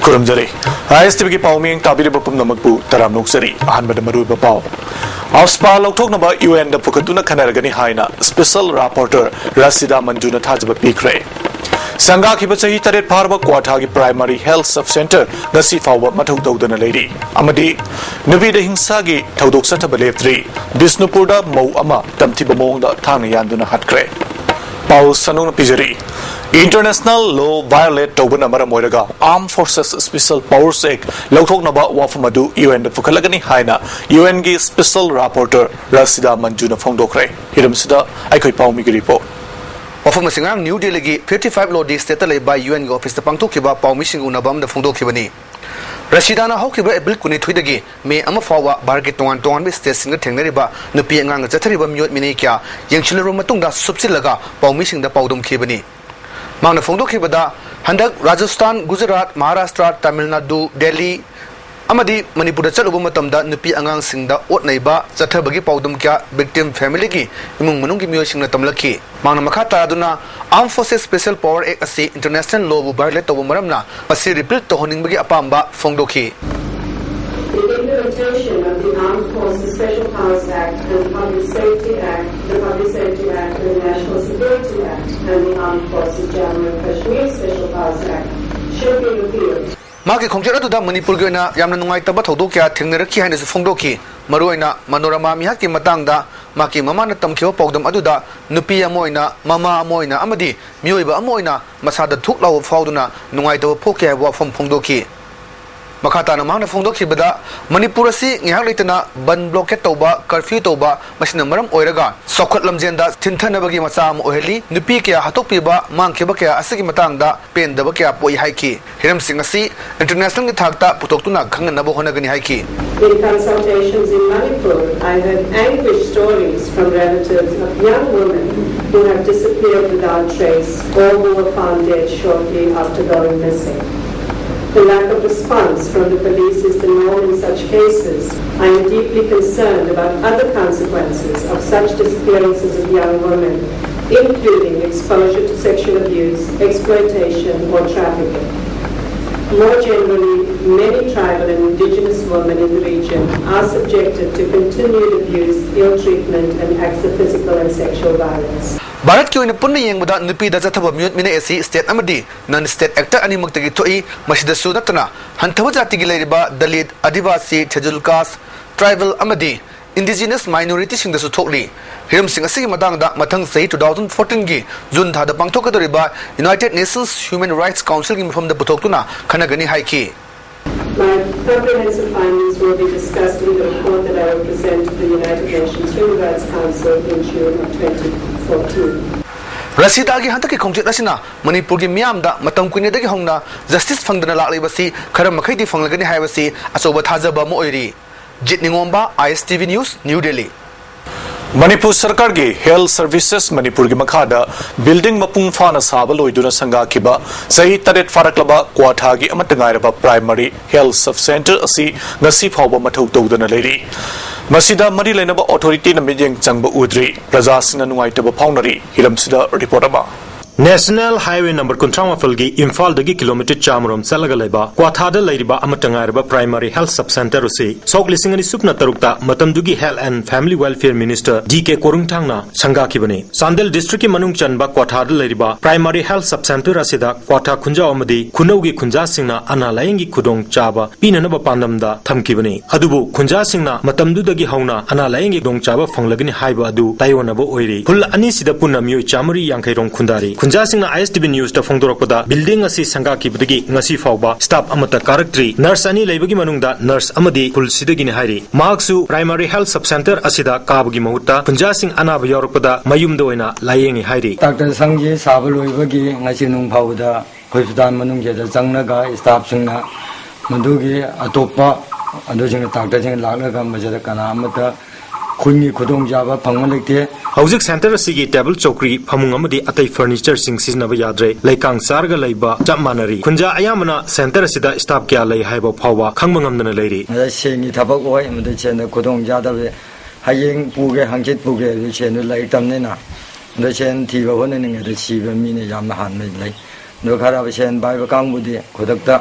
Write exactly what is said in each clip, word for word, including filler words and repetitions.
ꯈꯨꯔꯨꯝꯖꯔꯤ꯫ ꯑꯥꯏ ꯑꯦꯁ T ꯚꯤꯒꯤ ꯄꯥꯎ ꯃꯤꯌꯦꯡ ꯇꯥꯕꯤꯔꯤꯕ ꯄꯨꯝꯅꯃꯛꯄꯨ ꯇꯔꯥꯝꯅ ꯑꯣꯛꯆꯔꯤ꯫ ꯑꯍꯥꯟꯕꯗ ꯃꯔꯨꯑꯣꯏꯕ ꯄꯥꯎ꯫ ꯑꯐꯁꯄꯥ ꯂꯧꯊꯣꯛꯅꯕ ꯌꯨ ꯑꯦꯟꯗ ꯄꯨꯈꯠꯇꯨꯅ ꯈꯟꯅꯔꯒꯅꯤ ꯍꯥꯏꯅ ꯁ꯭ꯄꯦꯁꯦꯜ ꯔꯥꯄꯣꯔꯇꯔ ꯔꯁꯤꯗꯥ ꯃꯟꯖꯨꯅ ꯊꯥꯖꯕ ꯄꯤꯈ꯭ꯔꯦ꯫ ꯁꯪꯒꯥꯈꯤꯕ ꯆꯍꯤ ꯇꯔꯦꯠ ꯐꯥꯔꯕ ꯀ꯭ꯋꯥꯊꯥꯒꯤ ꯄ꯭ꯔꯥꯏꯃꯥꯔꯤ ꯍꯦꯜꯊ ꯁꯕ ꯁꯦꯟꯇꯔ ꯉꯁꯤ ꯐꯥꯎꯕ ꯃꯊꯧ ꯇꯧꯗꯅ ꯂꯩꯔꯤ꯫ ꯑꯃꯗꯤ ꯅꯨꯄꯤꯗ ꯍꯤꯡꯁꯥꯒꯤ ꯊꯧꯗꯣꯛ ꯆꯠꯊꯕ ꯂꯦꯞꯇ꯭ꯔꯤ꯫ ꯕꯤꯁꯅꯨꯄꯨꯔꯗ ꯃꯧ ꯑꯃ ꯇꯝꯊꯤꯕ ꯃꯑꯣꯡꯗ ꯊꯥꯡꯅ ꯌꯥꯟꯗꯨꯅ ꯍꯥꯠꯈ꯭ꯔꯦ꯫ ꯄꯥꯎ ꯁꯟꯗꯣꯛꯅ ꯄꯤꯖꯔꯤ꯫ ꯏꯟꯇꯔꯅꯦꯁꯅꯦꯜ ꯂꯣ ꯚꯥꯏꯑꯣꯂꯦꯠ ꯇꯧꯕꯅ ꯃꯔꯝ ꯑꯣꯏꯔꯒ ꯑꯥꯔꯝ ꯐꯣꯔꯁꯦꯁ ꯁ꯭ꯄꯦꯁꯦꯜ ꯄꯥꯋꯔꯁ ꯑꯦꯛ ꯂꯧꯊꯣꯛꯅꯕ ꯋꯥꯐꯝ ꯑꯗꯨ ꯌꯨ ꯑꯦꯟꯗ ꯄꯨꯈꯠꯂꯒꯅꯤ ꯍꯥꯏꯅ ꯌꯨ ꯑꯦꯟꯒꯤ ꯁ꯭ꯄꯦꯁꯦꯜ ꯔꯥꯄꯣꯔꯇꯔ ꯔꯁꯤꯗꯥ ꯃꯟꯖꯨꯅ ꯐꯣꯡꯗꯣꯛꯈ꯭ꯔꯦ꯫ ꯍꯤꯔꯝꯁꯤꯗ ꯑꯩꯈꯣꯏ ꯄꯥꯎꯃꯤꯒꯤ ꯔꯤꯄꯣꯔꯠ꯫ ꯋꯥꯐꯝ ꯑꯁꯤ ꯉꯔꯥꯡ ꯅ꯭ꯌꯨ ꯗꯦꯜꯂꯤꯒꯤ ꯐꯤꯐꯇꯤ ꯐꯥꯏꯚ ꯂꯣꯗꯤ ꯁ꯭ꯇꯦꯠꯇ ꯂꯩꯕ ꯌꯨ ꯑꯦꯟꯒꯤ ꯑꯣꯐꯤꯁꯇ ꯄꯥꯡꯊꯣꯛꯈꯤꯕ ꯄꯥꯎꯃꯤꯁꯤꯡꯒ ꯎꯅꯕ ꯑꯃꯗ ꯐꯣꯡꯗꯣꯛꯈꯤꯕꯅꯤ꯫ ꯔꯁꯤꯗꯥꯅ ꯍꯧꯈꯤꯕ ꯑꯦꯄ꯭ꯔꯤꯜ ꯀꯨꯟꯅꯤꯊꯣꯏꯗꯒꯤ ꯃꯦ ꯑꯃ ꯐꯥꯎꯕ ꯚꯥꯔꯠꯀꯤ ꯇꯣꯉꯥꯟ ꯇꯣꯉꯥꯟꯕ ꯁ꯭ꯇꯦꯠꯁꯤꯡꯗ ꯊꯦꯡꯅꯔꯤꯕ ꯅꯨꯄꯤ ꯑꯉꯥꯡꯅ ꯆꯠꯊꯔꯤꯕ ꯃꯤꯑꯣꯠ ꯃꯤꯅꯩ ꯀꯌꯥ ꯌꯦꯡꯁꯤꯜꯂꯨꯔꯕ ꯃꯇꯨꯡꯗ ꯁꯨꯞꯆꯤꯜꯂꯒ ꯄꯥꯎꯃꯤꯁꯤꯡꯗ ꯄꯥꯎꯗꯝꯈꯤꯕꯅꯤ꯫ ꯃꯍꯥꯛꯅ ꯐꯣꯡꯗꯣꯛꯈꯤꯕꯗ, ꯍꯟꯗꯛ ꯔꯥꯖꯁꯊꯥꯟ, ꯒꯨꯖꯔꯥꯠ, ꯃꯍꯥꯔꯥꯁꯇ꯭ꯔ, ꯇꯥꯃꯤꯜ ꯅꯥꯗꯨ, ꯗꯦꯜꯂꯤ ꯑꯃꯗꯤ ꯃꯅꯤꯄꯨꯔꯗ ꯆꯠꯂꯨꯕ ꯃꯇꯝꯗ ꯅꯨꯄꯤ ꯑꯉꯥꯡꯁꯤꯡꯗ ꯑꯣꯠꯅꯩꯕ ꯆꯠꯊꯕꯒꯤ ꯄꯥꯎꯗꯝ ꯀꯌꯥ ꯚꯤꯛꯇꯤꯝ ꯐꯦꯃꯤꯂꯤꯒꯤ ꯏꯃꯨꯡ ꯃꯅꯨꯡꯒꯤ ꯃꯤꯑꯣꯏꯁꯤꯡꯅ ꯇꯝꯂꯛꯈꯤ꯫ ꯃꯍꯥꯛꯅ ꯃꯈꯥ ꯇꯥꯗꯨꯅ, ꯑꯥꯔꯝ ꯐꯣꯔꯁꯦꯁ ꯁ꯭ꯄꯦꯁꯦꯜ ꯄꯥꯋꯔ ꯑꯦꯛ ꯑꯁꯤ ꯏꯟꯇꯔꯅꯦꯁꯅꯦꯜ ꯂꯣꯕꯨ ꯚꯥꯏꯑꯣꯂꯦꯠ ꯇꯧꯕ ꯃꯔꯝꯅ ꯃꯁꯤ ꯔꯤꯄꯤꯜ ꯇꯧꯍꯟꯅꯤꯡꯕꯒꯤ ꯑꯄꯥꯝꯕ ꯐꯣꯡꯗꯣꯛꯈꯤ꯫ The implementation of the Armed Forces Special Powers Act and the Public Safety Act, the Public Safety Act and the National Security Act and the Armed Forces Jammu and Kashmir Special Powers Act should be repealed. ꯃꯍꯥꯛꯀꯤ ꯈꯣꯡꯆꯠ ꯑꯗꯨꯗ ꯃꯅꯤꯄꯨꯔꯒꯤ ꯑꯣꯏꯅ ꯌꯥꯝꯅ ꯅꯨꯡꯉꯥꯏꯇꯕ ꯊꯧꯗꯣꯛ ꯀꯌꯥ ꯊꯦꯡꯅꯔꯛꯈꯤ ꯍꯥꯏꯅꯁꯨ ꯐꯣꯡꯗꯣꯛꯈꯤ꯫ ꯃꯔꯨꯑꯣꯏꯅ ꯃꯅꯣꯔꯃꯥ ꯃꯤꯍꯥꯠꯀꯤ ꯃꯇꯥꯡꯗ ꯃꯍꯥꯛꯀꯤ ꯃꯃꯥꯅ ꯇꯝꯈꯤꯕ ꯄꯥꯎꯗꯝ ꯑꯗꯨꯗ ꯅꯨꯄꯤ ꯑꯃ ꯑꯣꯏꯅ, ꯃꯃꯥ ꯑꯃ ꯑꯣꯏꯅ ꯑꯃꯗꯤ ꯃꯤꯑꯣꯏꯕ ꯑꯃ ꯑꯣꯏꯅ ꯃꯁꯥꯗ ꯊꯨꯛ ꯂꯥꯎꯕ ꯐꯥꯎꯗꯨꯅ ꯅꯨꯡꯉꯥꯏꯇꯕ ꯄꯣꯛꯈꯤ ꯍꯥꯏꯕ ꯋꯥꯐꯝ ꯐꯣꯡꯗꯣꯛꯈꯤ꯫ ꯃꯈꯥ ꯇꯥꯅ ꯃꯍꯥꯛꯅ ꯐꯣꯡꯗꯣꯛꯈꯤꯕꯗ, ꯃꯅꯤꯄꯨꯔ ꯑꯁꯤ ꯉꯥꯏꯍꯥꯛ ꯂꯩꯇꯅ ꯕꯟ ꯕ꯭ꯂꯣꯀꯦꯠ ꯇꯧꯕ, ꯀꯔꯐ꯭ꯌꯨ ꯇꯧꯕ, ꯃꯁꯤꯅ ꯃꯔꯝ ꯑꯣꯏꯔꯒ ꯆꯥꯎꯈꯠ ꯂꯝꯖꯦꯟꯗ ꯊꯤꯟꯊꯅꯕꯒꯤ ꯃꯆꯥꯛ ꯑꯃ ꯑꯣꯏꯍꯜꯂꯤ꯫ ꯅꯨꯄꯤ ꯀꯌꯥ ꯍꯥꯠꯇꯣꯛꯄꯤꯕ, ꯃꯥꯡꯈꯤꯕ ꯀꯌꯥ ꯑꯁꯤꯒꯤ ꯃꯇꯥꯡꯗ ꯄꯦꯟꯗꯕ ꯀꯌꯥ ꯄꯣꯛꯏ ꯍꯥꯏꯈꯤ꯫ ꯍꯤꯔꯝꯁꯤꯡ ꯑꯁꯤ ꯏꯟꯇꯔꯅꯦꯁꯅꯦꯜꯒꯤ ꯊꯥꯛꯇ ꯄꯨꯊꯣꯛꯇꯨꯅ ꯈꯪꯍꯟꯅꯕ ꯍꯣꯠꯅꯒꯅꯤ ꯍꯥꯏꯈꯤ꯫ In consultations in Manipur, I heard anguished stories from relatives of young women who have disappeared without trace or who were found dead shortly after going missing. The lack of response from the police is the norm in such cases. I am deeply concerned about other consequences of such disappearances of young women, including exposure to sexual abuse, exploitation, or trafficking. More generally, many tribal and indigenous women in the region are subjected to continued abuse, ill treatment, and acts of physical and sexual violence. ꯚꯥꯔꯠꯀꯤ ꯑꯣꯏꯅ ꯄꯨꯟꯅ ꯌꯦꯡꯕꯗ ꯅꯨꯄꯤꯗ ꯆꯠꯊꯕ ꯃꯤꯑꯣꯠ ꯃꯤꯅꯩ ꯑꯁꯤ state ꯑꯃꯗꯤ non state actor ꯑꯅꯤꯃꯛꯇꯒꯤ ꯊꯣꯛꯏ꯫ ꯃꯁꯤꯗꯁꯨ ꯅꯠꯇꯅ ꯍꯟꯊꯕ ꯖꯥꯇꯤꯒꯤ ꯂꯩꯔꯤꯕ Dalit, Adivasi, Scheduled Caste, tribal ꯑꯃꯗꯤ indigenous minorityꯁꯤꯡꯗꯁꯨ ꯊꯣꯛꯂꯤ꯫ ꯍꯤꯔꯝꯁꯤꯡ ꯑꯁꯤꯒꯤ ꯃꯇꯥꯡꯗ ꯃꯊꯪ ꯆꯍꯤ two thousand fourteenꯒꯤ June ꯊꯥꯗ ꯄꯥꯡꯊꯣꯛꯀꯗꯧꯔꯤꯕ United Nations Human Rights Councilꯒꯤ ꯃꯤꯐꯝꯗ ꯄꯨꯊꯣꯛꯇꯨꯅ ꯈꯟꯅꯒꯅꯤ ꯍꯥꯏꯈꯤ꯫ My comprehensive findings will be discussed in the report that I will present to the United Nations Human Rights Council in June of twenty fourteen. ꯔꯁꯤꯗꯥꯒꯤ ꯍꯟꯗꯛꯀꯤ ꯈꯣꯡꯆꯠ ꯑꯁꯤꯅ ꯃꯅꯤꯄꯨꯔꯒꯤ ꯃꯤꯌꯥꯝꯗ ꯃꯇꯝ ꯀꯨꯏꯅꯗꯒꯤ ꯍꯧꯅ justice ꯐꯪꯗꯅ ꯂꯥꯛꯂꯤꯕꯁꯤ ꯈꯔ ꯃꯈꯩꯗꯤ ꯐꯪꯂꯒꯅꯤ ꯍꯥꯏꯕꯁꯤ ꯑꯆꯧꯕ ꯊꯥꯖꯕ ꯑꯃ ꯑꯣꯏꯔꯤ꯫ ꯖꯤꯠ ꯅꯤꯉꯣꯝꯕ, ISTV News, New Delhi꯫ Manipur ꯁꯔꯀꯥꯔꯒꯤ Health Services ꯃꯅꯤꯄꯨꯔꯒꯤ ꯃꯈꯥꯗ building ꯃꯄꯨꯡ ꯐꯥꯅ ꯁꯥꯕ ꯂꯣꯏꯗꯨꯅ ꯁꯪꯒꯥꯈꯤꯕ ꯆꯍꯤ ꯇꯔꯦꯠ ꯐꯥꯔꯛꯂꯕ ꯀ꯭ꯋꯥꯊꯥꯒꯤ ꯑꯃꯠꯇ ꯉꯥꯏꯔꯕ Primary Health Sub Center ꯑꯁꯤ ꯉꯁꯤ ꯐꯥꯎꯕ ꯃꯊꯧ ꯇꯧꯗꯅ ꯂꯩꯔꯤ꯫ ꯃꯁꯤꯗ ꯃꯔꯤ ꯂꯩꯅꯕ authorityꯅ ꯃꯤꯠꯌꯦꯡ ꯆꯪꯕ ꯎꯗ꯭ꯔꯤ꯫ ꯄ꯭ꯔꯖꯥꯁꯤꯡꯅ ꯅꯨꯡꯉꯥꯏꯇꯕ ꯐꯥꯎꯅꯔꯤ꯫ ꯍꯤꯔꯝꯁꯤꯗ report ꯑꯃ꯫ National Highway number ꯀꯨꯟꯊ꯭ꯔꯥ ꯃꯥꯄꯜꯒꯤ ꯏꯝꯐꯥꯜꯗꯒꯤ kilometre ꯆꯥꯃꯔꯣꯝ ꯆꯠꯂꯒ ꯂꯩꯕ ꯀ꯭ꯋꯥꯊꯥꯗ ꯂꯩꯔꯤꯕ ꯑꯃꯠꯇ ꯉꯥꯏꯔꯕ Primary Health Sub Center ꯑꯁꯤ ꯁꯣꯛ ꯂꯤꯁꯤꯡ ꯑꯅꯤ ꯁꯨꯞꯅ ꯇꯔꯨꯛꯇ ꯃꯇꯝꯗꯨꯒꯤ Health and Family Welfare Minister D K ꯀꯣꯔꯨꯡꯊꯥꯡꯅ ꯁꯪꯒꯥꯈꯤꯕꯅꯤ꯫ Chandel districtꯀꯤ ꯃꯅꯨꯡ ꯆꯟꯕ ꯀ꯭ꯋꯥꯊꯥꯗ ꯂꯩꯔꯤꯕ Primary Health Sub Center ꯑꯁꯤꯗ ꯀ꯭ꯋꯥꯊꯥ ꯈꯨꯟꯖꯥꯎ ꯑꯃꯗꯤ ꯈꯨꯅꯧꯒꯤ ꯈꯨꯟꯖꯥꯁꯤꯡꯅ ꯑꯅꯥ ꯂꯥꯌꯦꯡꯒꯤ ꯈꯨꯗꯣꯡꯆꯥꯕ ꯄꯤꯅꯅꯕ ꯄꯥꯟꯗꯝꯗ ꯊꯝꯈꯤꯕꯅꯤ꯫ ꯑꯗꯨꯕꯨ ꯈꯨꯟꯖꯥꯁꯤꯡꯅ ꯃꯇꯝꯗꯨꯗꯒꯤ ꯍꯧꯅ ꯑꯅꯥ ꯂꯥꯌꯦꯡꯒꯤ ꯈꯨꯗꯣꯡꯆꯥꯕ ꯐꯪꯂꯒꯅꯤ ꯍꯥꯏꯕ ꯑꯗꯨ ꯇꯥꯏꯑꯣꯟꯅꯕ ꯑꯣꯏꯔꯤ꯫ ꯈꯨꯜ ꯑꯅꯤꯁꯤꯗ ꯄꯨꯟꯅ ꯃꯤꯑꯣꯏ ꯆꯥꯃꯔꯤ ꯌꯥꯡꯈꯩ ꯔꯣꯝ ꯈꯨꯟꯗꯥꯔꯤ꯫ ꯈꯨꯟꯖꯥꯁꯤꯡꯅ ISTV Newsꯇ ꯐꯣꯡꯗꯣꯔꯛꯄꯗ building ꯑꯁꯤ ꯁꯪꯒꯥꯈꯤꯕꯗꯒꯤ ꯉꯁꯤ ꯐꯥꯎꯕ staff ꯑꯃꯠꯇ ꯀꯥꯔꯛꯇ꯭ꯔꯤ꯫ Nurse ꯑꯅꯤ ꯂꯩꯕꯒꯤ ꯃꯅꯨꯡꯗ nurse ꯑꯃꯗꯤ ꯈꯨꯜꯁꯤꯗꯒꯤꯅꯤ ꯍꯥꯏꯔꯤ꯫ ꯃꯍꯥꯛꯁꯨ Primary Health Sub Center ꯑꯁꯤꯗ ꯀꯥꯕꯒꯤ ꯃꯍꯨꯠꯇ ꯈꯨꯟꯖꯥꯁꯤꯡ ꯑꯅꯥꯕ ꯌꯥꯎꯔꯛꯄꯗ ꯃꯌꯨꯝꯗ ꯑꯣꯏꯅ ꯂꯥꯌꯦꯡꯉꯤ ꯍꯥꯏꯔꯤ꯫ ꯗꯥꯛꯇꯔ ꯁꯪꯁꯤ ꯁꯥꯕ ꯂꯣꯏꯕꯒꯤ ꯉꯁꯤ ꯅꯨꯡ ꯐꯥꯎꯕꯗ ꯑꯩꯈꯣꯏ ꯍꯣꯁꯄꯤꯇꯥꯜ ꯃꯅꯨꯡꯁꯤꯗ ꯆꯪꯂꯒ staffꯁꯤꯡꯅ ꯃꯗꯨꯒꯤ ꯑꯇꯣꯞꯄ ꯑꯗꯨꯁꯤꯡꯅ ꯗꯥꯛꯇꯔꯁꯤꯡ ꯂꯥꯛꯂꯒ ꯃꯁꯤꯗ ꯀꯅꯥ ꯑꯃꯠꯇ ꯈꯨꯟꯒꯤ ꯈꯨꯗꯣꯡꯆꯥꯕ ꯐꯪꯕ ꯂꯩꯇꯦ꯫ ꯍꯧꯖꯤꯛ center ꯑꯁꯤꯒꯤ table ꯆꯧꯀ꯭ꯔꯤ ꯐꯃꯨꯡ ꯑꯃꯗꯤ ꯑꯇꯩ furnitureꯁꯤꯡ ꯁꯤꯖꯤꯟꯅꯕ ꯌꯥꯗ꯭ꯔꯦ꯫ ꯂꯩꯀꯥꯡ ꯆꯥꯔꯒ ꯂꯩꯕ ꯆꯞ ꯃꯥꯟꯅꯔꯤ꯫ ꯈꯨꯟꯖꯥ ꯑꯌꯥꯝꯕꯅ center ꯑꯁꯤꯗ staff ꯀꯌꯥ ꯂꯩ ꯍꯥꯏꯕ ꯐꯥꯎꯕ ꯈꯪꯕ ꯉꯝꯗꯅ ꯂꯩꯔꯤ꯫ ꯑꯗ ꯁꯦꯟꯒꯤ ꯊꯕꯛ ꯑꯣꯏ, ꯑꯃꯗꯤ ꯁꯦꯟꯗ ꯈꯨꯗꯣꯡ ꯆꯥꯗꯕ, ꯍꯌꯦꯡ ꯄꯨꯒꯦ ꯍꯪꯆꯤꯠ ꯄꯨꯒꯦ ꯑꯗꯨ ꯁꯦꯟꯗꯨ ꯂꯩꯔꯛꯇꯕꯅꯤꯅ꯫ ꯑꯗꯣ ꯁꯦꯟ ꯊꯤꯕ ꯍꯣꯠꯅꯅꯤꯡꯉꯦꯗ ꯁꯤꯕ ꯃꯤꯅ ꯌꯥꯝꯅ ꯍꯥꯟꯕ ꯂꯩ꯫ ꯑꯗꯣ ꯈꯔ ꯁꯦꯟ ꯄꯥꯏꯕ ꯀꯥꯡꯕꯨꯗꯤ ꯈꯨꯗꯛꯇ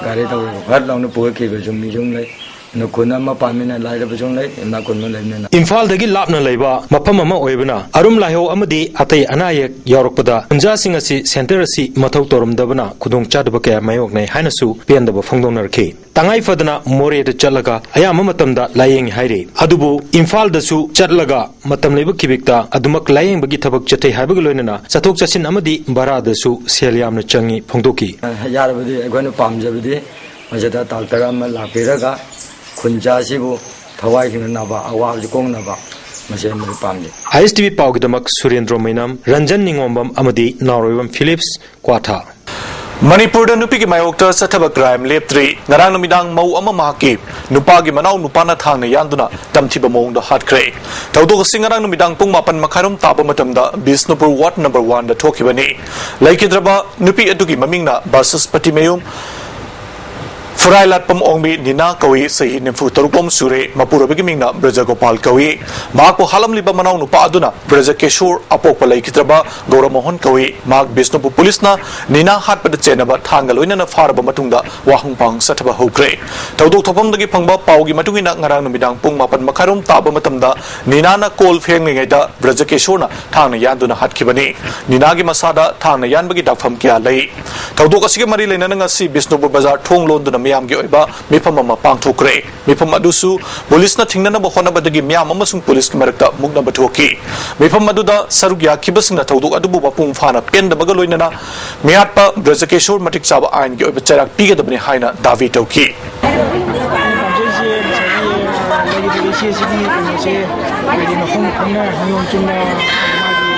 ꯒꯥꯔꯤ ꯇꯧꯔꯒ ꯐꯠ ꯂꯥꯎꯅ ꯄꯨꯈꯠꯈꯤꯕꯁꯨ ꯃꯤꯁꯨ ꯂꯩ꯫ ꯑꯗꯨ ꯈꯨꯟ ꯑꯃ ꯄꯥꯟꯕꯅꯤꯅ ꯂꯥꯏꯔꯕꯁꯨ ꯂꯩ, ꯏꯅꯥꯛ ꯈꯨꯟꯕ ꯂꯩꯕꯅꯤꯅ꯫ ꯏꯝꯐꯥꯜꯗꯒꯤ ꯂꯥꯞꯅ ꯂꯩꯕ ꯃꯐꯝ ꯑꯃ ꯑꯣꯏꯕꯅ ꯑꯔꯨꯝ ꯂꯥꯏꯍꯧ ꯑꯃꯗꯤ ꯑꯇꯩ ꯑꯅꯥ ꯑꯌꯦꯛ ꯌꯥꯎꯔꯛꯄꯗ ꯈꯨꯟꯖꯥꯁꯤꯡ ꯑꯁꯤ ꯁꯦꯟꯇꯔ ꯑꯁꯤ ꯃꯊꯧ ꯇꯧꯔꯝꯗꯕꯅ ꯈꯨꯗꯣꯡꯆꯥꯗꯕ ꯀꯌꯥ ꯃꯥꯌꯣꯛꯅꯩ ꯍꯥꯏꯅꯁꯨ ꯄꯦꯟꯗꯕ ꯐꯣꯡꯗꯣꯛꯅꯔꯛꯈꯤ꯫ ꯇꯉꯥꯏ ꯐꯗꯅ ꯃꯣꯔꯦꯗ ꯆꯠꯂꯒ ꯑꯌꯥꯝꯕ ꯃꯇꯝꯗ ꯂꯥꯌꯦꯡꯉꯤ ꯍꯥꯏꯔꯤ꯫ ꯑꯗꯨꯕꯨ ꯏꯝꯐꯥꯜꯗꯁꯨ ꯆꯠꯂꯒ ꯃꯇꯝ ꯂꯩꯕ ꯈꯤꯕꯤꯛꯇ ꯑꯗꯨꯃꯛ ꯂꯥꯌꯦꯡꯕꯒꯤ ꯊꯕꯛ ꯆꯠꯊꯩ ꯍꯥꯏꯕꯒ ꯂꯣꯏꯅꯅ ꯆꯠꯊꯣꯛ ꯆꯠꯁꯤꯟ ꯑꯃꯗꯤ ꯚꯔꯥꯗꯁꯨ ꯁꯦꯜ ꯌꯥꯝꯅ ꯆꯪꯉꯤ ꯐꯣꯡꯗꯣꯛꯈꯤ꯫ ꯌꯥꯔꯕꯗꯤ ꯑꯩꯈꯣꯏꯅ ꯄꯥꯝꯖꯕꯗꯤ ꯃꯁꯤꯗ ꯗꯥꯛꯇꯔ ꯑꯃ ꯂꯥꯛꯄꯤꯔꯒ ꯈꯨꯟꯖꯥ ꯑꯁꯤꯕꯨ ꯊꯋꯥꯏ ꯍꯤꯡꯅꯅꯕ, ꯑꯋꯥꯕꯁꯤ ꯀꯣꯛꯅꯕ ꯃꯁꯤ ꯑꯩꯅ ꯄꯥꯝꯖꯩ꯫ ꯑꯥꯏ ꯑꯦꯁ ꯇꯤ ꯚꯤ ꯄꯥꯎꯒꯤꯗꯃꯛ ꯁꯨꯔꯦꯟꯗ꯭ꯔꯣ ꯃꯩꯅꯝ, ꯔꯟꯖꯟ ꯅꯤꯉꯣꯝꯕꯝ ꯑꯃꯗꯤ ꯅꯥꯎꯔꯣꯏꯕꯝ ꯐꯤꯂꯤꯞꯁ, ꯀ꯭ꯋꯥꯊꯥ꯫ ꯃꯅꯤꯄꯨꯔꯗ ꯅꯨꯄꯤꯒꯤ ꯃꯥꯌꯣꯛꯇ ꯆꯠꯊꯕ ꯀ꯭ꯔꯥꯏꯝ ꯂꯦꯞꯇ꯭ꯔꯤ꯫ ꯉꯔꯥꯡ ꯅꯨꯃꯤꯗꯥꯡ ꯃꯧ ꯑꯃ ꯃꯍꯥꯛꯀꯤ ꯅꯨꯄꯥꯒꯤ ꯃꯅꯥꯎ ꯅꯨꯄꯥꯅ ꯊꯥꯡꯅ ꯌꯥꯟꯗꯨꯅ ꯇꯝꯊꯤꯕ ꯃꯑꯣꯡꯗ ꯍꯥꯠꯈ꯭ꯔꯦ꯫ ꯊꯧꯗꯣꯛ ꯑꯁꯤ ꯉꯔꯥꯡ ꯅꯨꯃꯤꯗꯥꯡ ꯄꯨꯡ ꯃꯥꯄꯟ ꯃꯈꯥꯏꯔꯣꯝ ꯇꯥꯕ ꯃꯇꯝꯗ ꯕꯤꯁꯅꯨꯄꯨꯔ ꯋꯥꯔꯗ ꯅꯝꯕꯔ ꯋꯥꯟꯗ ꯊꯣꯛꯈꯤꯕꯅꯤ꯫ ꯂꯩꯈꯤꯗ꯭ꯔꯕ ꯅꯨꯄꯤ ꯑꯗꯨꯒꯤ ꯃꯃꯤꯡꯅ ꯕꯁꯁꯄꯇꯤꯃꯌꯨꯝ ꯐꯨꯔꯥꯏꯂꯥꯠꯄꯝ ꯑꯣꯡꯕꯤ ꯅꯤꯅꯥ ꯀꯧꯏ, ꯆꯍꯤ ꯅꯤꯐꯨ ꯇꯔꯨꯛ ꯂꯣꯝ ꯁꯨꯔꯦ꯫ ꯃꯄꯨꯔꯣꯏꯕꯒꯤ ꯃꯤꯡꯅ ꯕ꯭ꯔꯖꯒꯣꯄꯥꯜ ꯀꯧꯏ꯫ ꯃꯍꯥꯛꯄꯨ ꯍꯥꯠꯂꯝꯂꯤꯕ ꯃꯅꯥꯎ ꯅꯨꯄꯥ ꯑꯗꯨꯅ ꯕ꯭ꯔꯖꯀꯤꯁꯣꯔ ꯑꯄꯣꯛꯄ ꯂꯩꯈꯤꯗ꯭ꯔꯕ ꯒꯧꯔꯃꯣꯍꯟ ꯀꯧꯏ꯫ ꯃꯍꯥꯛ ꯕꯤꯁꯅꯨꯄꯨꯔ ꯄꯨꯂꯤꯁꯅ ꯅꯤꯅꯥ ꯍꯥꯠꯄꯗ ꯆꯦꯟꯅꯕ ꯊꯥꯡꯒ ꯂꯣꯏꯅꯅ ꯐꯥꯔꯕ ꯃꯇꯨꯡꯗ ꯋꯥꯍꯪ ꯄꯥꯎꯍꯪ ꯆꯠꯊꯕ ꯍꯧꯈ꯭ꯔꯦ꯫ ꯊꯧꯗꯣꯛ ꯊꯣꯛꯐꯝꯗꯒꯤ ꯐꯪꯕ ꯄꯥꯎꯒꯤ ꯃꯇꯨꯡ ꯏꯟꯅ ꯉꯔꯥꯡ ꯅꯨꯃꯤꯗꯥꯡ ꯄꯨꯡ ꯃꯥꯄꯟ ꯃꯈꯥꯏꯔꯣꯝ ꯇꯥꯕ ꯃꯇꯝꯗ ꯅꯤꯅꯥꯅ ꯀꯣꯜ ꯐꯦꯡꯂꯤꯉꯩꯗ ꯕ꯭ꯔꯖꯀꯤꯁꯣꯔꯅ ꯊꯥꯡꯅ ꯌꯥꯟꯗꯨꯅ ꯍꯥꯠꯈꯤꯕꯅꯤ꯫ ꯅꯤꯅꯥꯒꯤ ꯃꯁꯥꯗ ꯊꯥꯡꯅ ꯌꯥꯟꯕꯒꯤ ꯗꯥꯛꯐꯝ ꯀꯌꯥ ꯂꯩ꯫ ꯊꯧꯗꯣꯛ ꯑꯁꯤꯒ ꯃꯔꯤ ꯂꯩꯅꯅ ꯉꯁꯤ ꯕꯤꯁꯅꯨꯄꯨꯔ ꯕꯖꯥꯔ ꯊꯣꯡ ꯂꯣꯟꯗꯨꯅ ꯃꯤꯌꯥꯝꯒꯤ ꯑꯣꯏꯕ ꯃꯤꯐꯝ ꯑꯃ ꯄꯥꯡꯊꯣꯛꯈ꯭ꯔꯦ꯫ ꯃꯤꯐꯝ ꯑꯗꯨꯁꯨ ꯄꯨꯂꯤꯁꯅ ꯊꯤꯡꯅꯅꯕ ꯍꯣꯠꯅꯕꯗꯒꯤ ꯃꯤꯌꯥꯝ ꯑꯃꯁꯨꯡ ꯄꯨꯂꯤꯁꯀꯤ ꯃꯔꯛꯇ ꯃꯨꯛꯅꯕ ꯊꯣꯛꯈꯤ꯫ ꯃꯤꯐꯝ ꯑꯗꯨꯗ ꯁꯔꯨꯛ ꯌꯥꯈꯤꯕꯁꯤꯡꯅ ꯊꯧꯗꯣꯛ ꯑꯗꯨꯕꯨ ꯃꯄꯨꯡ ꯐꯥꯅ ꯄꯦꯟꯗꯕꯒ ꯂꯣꯏꯅꯅ ꯃꯤꯍꯥꯠꯄ ꯕ꯭ꯔꯖꯀꯤꯁꯣꯔ ꯃꯇꯤꯛ ꯆꯥꯕ ꯑꯥꯏꯟꯒꯤ ꯑꯣꯏꯕ ꯆꯩꯔꯥꯛ ꯄꯤꯒꯗꯕꯅꯤ ꯍꯥꯏꯅ ꯗꯥꯕꯤ ꯇꯧꯈꯤ꯫ ꯑꯩꯅ ꯄꯥꯝꯖꯩꯁꯦ ꯉꯁꯥꯏꯒꯤ, ꯑ, ꯂꯩꯔꯤꯕ ꯏꯆꯦ ꯑꯁꯤꯒꯤ ꯀꯩꯅꯣꯁꯦ, ꯍꯥꯏꯗꯤ ꯃꯐꯝ ꯈꯪꯅ ꯅꯤꯌꯣꯝ ꯆꯨꯝꯅ ꯃꯥꯒꯤ,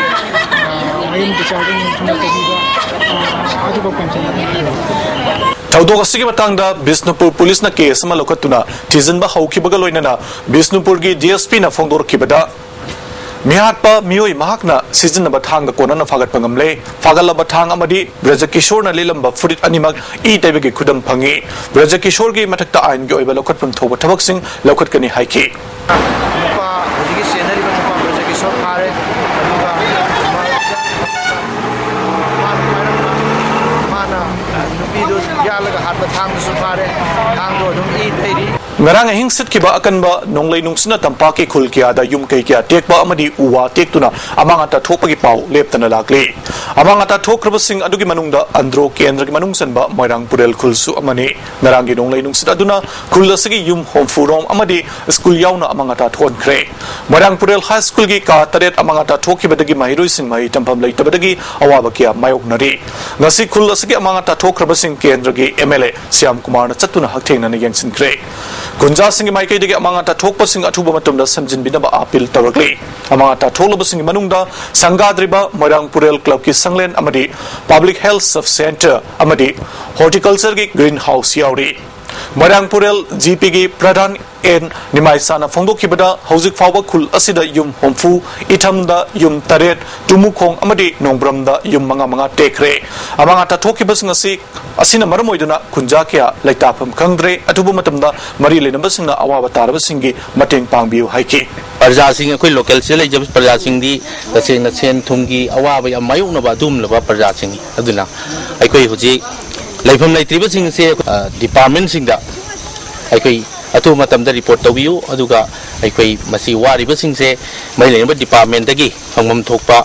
ꯑ, ꯃꯌꯨꯝ ꯕꯤꯆꯥꯔꯗ ꯅꯤꯌꯣꯝ ꯆꯨꯝꯅ ꯇꯧꯕꯤꯕ, ꯑ, ꯑꯗꯨꯈꯛ ꯄꯥꯝꯖꯩ꯫ ꯊꯧꯗꯣꯛ ꯑꯁꯤꯒꯤ ꯃꯇꯥꯡꯗ ꯕꯤꯁꯅꯨꯄꯨꯔ ꯄꯨꯂꯤꯁꯅ ꯀꯦꯁ ꯑꯃ ꯂꯧꯈꯠꯇꯨꯅ ꯊꯤꯖꯤꯟꯕ ꯍꯧꯈꯤꯕꯒ ꯂꯣꯏꯅꯅ ꯕꯤꯁꯅꯨꯄꯨꯔꯒꯤ ꯗꯤ ꯑꯦꯁ ꯄꯤꯅ ꯐꯣꯡꯗꯣꯔꯛꯈꯤꯕꯗ, ꯃꯤꯍꯥꯠꯄ ꯃꯤꯑꯣꯏ ꯃꯍꯥꯛꯅ ꯁꯤꯖꯤꯟꯅꯕ ꯊꯥꯡꯒ ꯀꯣꯟꯅꯅ ꯐꯥꯒꯠꯄ ꯉꯝꯂꯦ꯫ ꯐꯥꯒꯠꯂꯕ ꯊꯥꯡ ꯑꯃꯗꯤ ꯕ꯭ꯔꯖꯀꯤꯁꯣꯔꯅ ꯂꯤꯠꯂꯝꯕ ꯐꯨꯔꯤꯠ ꯑꯅꯤꯃꯛ ꯏ ꯇꯩꯕꯒꯤ ꯈꯨꯗꯝ ꯐꯪꯉꯤ꯫ ꯕ꯭ꯔꯖꯀꯤꯁꯣꯔꯒꯤ ꯃꯊꯛꯇ ꯑꯥꯏꯟꯒꯤ ꯑꯣꯏꯕ ꯂꯧꯈꯠꯐꯝ ꯊꯣꯛꯄ ꯊꯕꯛꯁꯤꯡ ꯂꯧꯈꯠꯀꯅꯤ ꯍꯥꯏꯈꯤ꯫ ꯅꯨꯄꯥ, ꯍꯧꯖꯤꯛꯀꯤ ꯆꯦꯟꯅꯔꯤꯕ ꯅꯨꯄꯥ ꯕ꯭ꯔꯖꯀꯤꯁꯣꯔ ꯐꯥꯔꯦ꯫ ꯑꯗꯨꯒ ꯃꯥꯅ ꯄꯥꯏꯔꯝꯕ, ꯃꯥꯅ ꯅꯨꯄꯤꯗꯨ ꯌꯥꯜꯂꯒ ꯍꯥꯠꯄ ꯉꯔꯥꯡ ꯑꯍꯤꯡ ꯁꯤꯠꯈꯤꯕ ꯑꯀꯟꯕ ꯅꯣꯡꯂꯩ ꯅꯨꯡꯁꯤꯠꯅ ꯇꯝꯄꯥꯛꯀꯤ ꯈꯨꯜ ꯀꯌꯥꯗ ꯌꯨꯝ ꯀꯩ ꯀꯌꯥ ꯇꯦꯛꯄ ꯑꯃꯗꯤ ꯎ ꯋꯥ ꯇꯦꯛꯇꯨꯅ ꯑꯃꯥꯡ ꯑꯇꯥ ꯊꯣꯛꯄꯒꯤ ꯄꯥꯎ ꯂꯦꯞꯇꯅ ꯂꯥꯛꯂꯤ꯫ ꯑꯃꯥꯡ ꯑꯇꯥ ꯊꯣꯛꯈ꯭ꯔꯕꯁꯤꯡ ꯑꯗꯨꯒꯤ ꯃꯅꯨꯡꯗ ꯑꯟꯗ꯭ꯔꯣ ꯀꯦꯟꯗ꯭ꯔꯒꯤ ꯃꯅꯨꯡ ꯆꯟꯕ ꯃꯣꯏꯔꯥꯡ ꯄꯨꯔꯦꯜ ꯈꯨꯜꯁꯨ ꯑꯃꯅꯤ꯫ ꯉꯔꯥꯡꯒꯤ ꯅꯣꯡꯂꯩ ꯅꯨꯡꯁꯤꯠ ꯑꯗꯨꯅ ꯈꯨꯜ ꯑꯁꯤꯒꯤ ꯌꯨꯝ ꯍꯨꯝꯐꯨ ꯔꯣꯝ ꯑꯃꯗꯤ ꯁ꯭ꯀꯨꯜ ꯌꯥꯎꯅ ꯑꯃꯥꯡ ꯑꯇꯥ ꯊꯣꯛꯍꯟꯈ꯭ꯔꯦ꯫ ꯃꯣꯏꯔꯥꯡ ꯄꯨꯔꯦꯜ ꯍꯥꯏ ꯁ꯭ꯀꯨꯜꯒꯤ ꯀꯥ ꯇꯔꯦꯠ ꯑꯃꯥꯡ ꯑꯇꯥ ꯊꯣꯛꯈꯤꯕꯗꯒꯤ ꯃꯍꯩꯔꯣꯏꯁꯤꯡ ꯃꯍꯩ ꯇꯝꯐꯝ ꯂꯩꯇꯕꯗꯒꯤ ꯑꯋꯥꯕ ꯀꯌꯥ ꯃꯥꯌꯣꯛꯅꯔꯤ꯫ ꯉꯁꯤ ꯈꯨꯜ ꯑꯁꯤꯒꯤ ꯑꯃꯥꯡ ꯑꯇꯥ ꯊꯣꯛꯈ꯭ꯔꯕꯁꯤꯡ ꯀꯦꯟꯗ꯭ꯔꯒꯤ ꯑꯦꯝ ꯑꯦꯜ ꯑꯦ ꯁ꯭ꯌꯥꯝ ꯀꯨꯃꯥꯔꯅ ꯆꯠꯇꯨꯅ ꯍꯛꯊꯦꯡꯅꯅ ꯌꯦꯡꯁꯤꯟꯈ꯭ꯔꯦ꯫ ꯈꯨꯟꯖꯥꯁꯤꯡꯒꯤ ꯃꯥꯏꯀꯩꯗꯒꯤ ꯑꯃꯥꯡ ꯑꯇꯥ ꯊꯣꯛꯄꯁꯤꯡ ꯑꯊꯨꯕ ꯃꯇꯝꯗ ꯁꯦꯝꯖꯤꯟꯕꯤꯅꯕ ꯑꯥꯄꯤꯜ ꯇꯧꯔꯛꯂꯤ꯫ ꯑꯃꯥꯡ ꯑꯇꯥ ꯊꯣꯛꯂꯕꯁꯤꯡꯒꯤ ꯃꯅꯨꯡꯗ ꯁꯪꯒꯥꯗ꯭ꯔꯤꯕ ꯃꯣꯏꯔꯥꯡ ꯄꯨꯔꯦꯜ ꯀ꯭ꯂꯕꯀꯤ ꯁꯪꯂꯦꯟ ꯑꯃꯗꯤ ꯄꯕ꯭ꯂꯤꯛ ꯍꯦꯜꯊ ꯁꯕ ꯁꯦꯟꯇꯔ ꯑꯃꯗꯤ ꯍꯣꯔꯇꯤꯀꯜꯆꯔꯒꯤ ꯒ꯭ꯔꯤꯟ ꯍꯥꯎꯁ ꯌꯥꯎꯔꯤ꯫ ꯃꯣꯏꯔꯥꯡ ꯄꯨꯔꯦꯜ ꯖꯤ ꯄꯤꯒꯤ ꯄ꯭ꯔꯙꯥꯟ ꯑꯦꯟ ꯅꯤꯃꯥꯏꯆꯥꯅ ꯐꯣꯡꯗꯣꯛꯈꯤꯕꯗ, ꯍꯧꯖꯤꯛ ꯐꯥꯎꯕ ꯈꯨꯜ ꯑꯁꯤꯗ ꯌꯨꯝ ꯍꯨꯝꯐꯨ, ꯏꯊꯝꯗ ꯌꯨꯝ ꯇꯔꯦꯠ, ꯇꯨꯃꯨꯈꯣꯡ ꯑꯃꯗꯤ ꯅꯣꯡꯕ꯭ꯔꯝꯗ ꯌꯨꯝ ꯃꯉꯥ ꯃꯉꯥ ꯇꯦꯛꯈ꯭ꯔꯦ꯫ ꯑꯃꯥꯡ ꯑꯇꯥ ꯊꯣꯛꯈꯤꯕꯁꯤꯡ ꯑꯁꯤ, ꯑꯁꯤꯅ ꯃꯔꯝ ꯑꯣꯏꯗꯨꯅ ꯈꯨꯟꯖꯥ ꯀꯌꯥ ꯂꯩꯇꯥꯐꯝ ꯈꯪꯗ꯭ꯔꯦ꯫ ꯑꯊꯨꯕ ꯃꯇꯝꯗ ꯃꯔꯤ ꯂꯩꯅꯕꯁꯤꯡꯅ ꯑꯋꯥꯕ ꯇꯥꯔꯕꯁꯤꯡꯒꯤ ꯃꯇꯦꯡ ꯄꯥꯡꯕꯤꯌꯨ ꯍꯥꯏꯈꯤ꯫ ꯄ꯭ꯔꯖꯥꯁꯤꯡ, ꯑꯩꯈꯣꯏ ꯂꯣꯀꯦꯜꯁꯤꯗ ꯂꯩꯖꯕ ꯄ꯭ꯔꯖꯥꯁꯤꯡꯗꯤ ꯇꯁꯦꯡꯅ ꯁꯦꯟ ꯊꯨꯝꯒꯤ ꯑꯋꯥꯕ ꯌꯥꯝ ꯃꯥꯌꯣꯛꯅꯕ ꯑꯗꯨꯒꯨꯝꯂꯕ ꯄ꯭ꯔꯖꯥꯁꯤꯡꯅꯤ꯫ ꯑꯗꯨꯅ ꯑꯩꯈꯣꯏ ꯍꯧꯖꯤꯛ ꯂꯩꯐꯝ ꯂꯩꯇ꯭ꯔꯤꯕꯁꯤꯡꯁꯦ, ꯑ, ꯗꯤꯄꯥꯔꯠꯃꯦꯟꯁꯤꯡꯗ ꯑꯩꯈꯣꯏ ꯑꯊꯨꯕ ꯃꯇꯝꯗ ꯔꯤꯄꯣꯔꯠ ꯇꯧꯕꯤꯌꯨ, ꯑꯗꯨꯒ ꯑꯩꯈꯣꯏ ꯃꯁꯤ ꯋꯥꯔꯤꯕꯁꯤꯡꯁꯦ ꯃꯔꯤ ꯂꯩꯅꯕ ꯗꯤꯄꯥꯔꯠꯃꯦꯟꯗꯒꯤ ꯐꯪꯐꯝ ꯊꯣꯛꯄ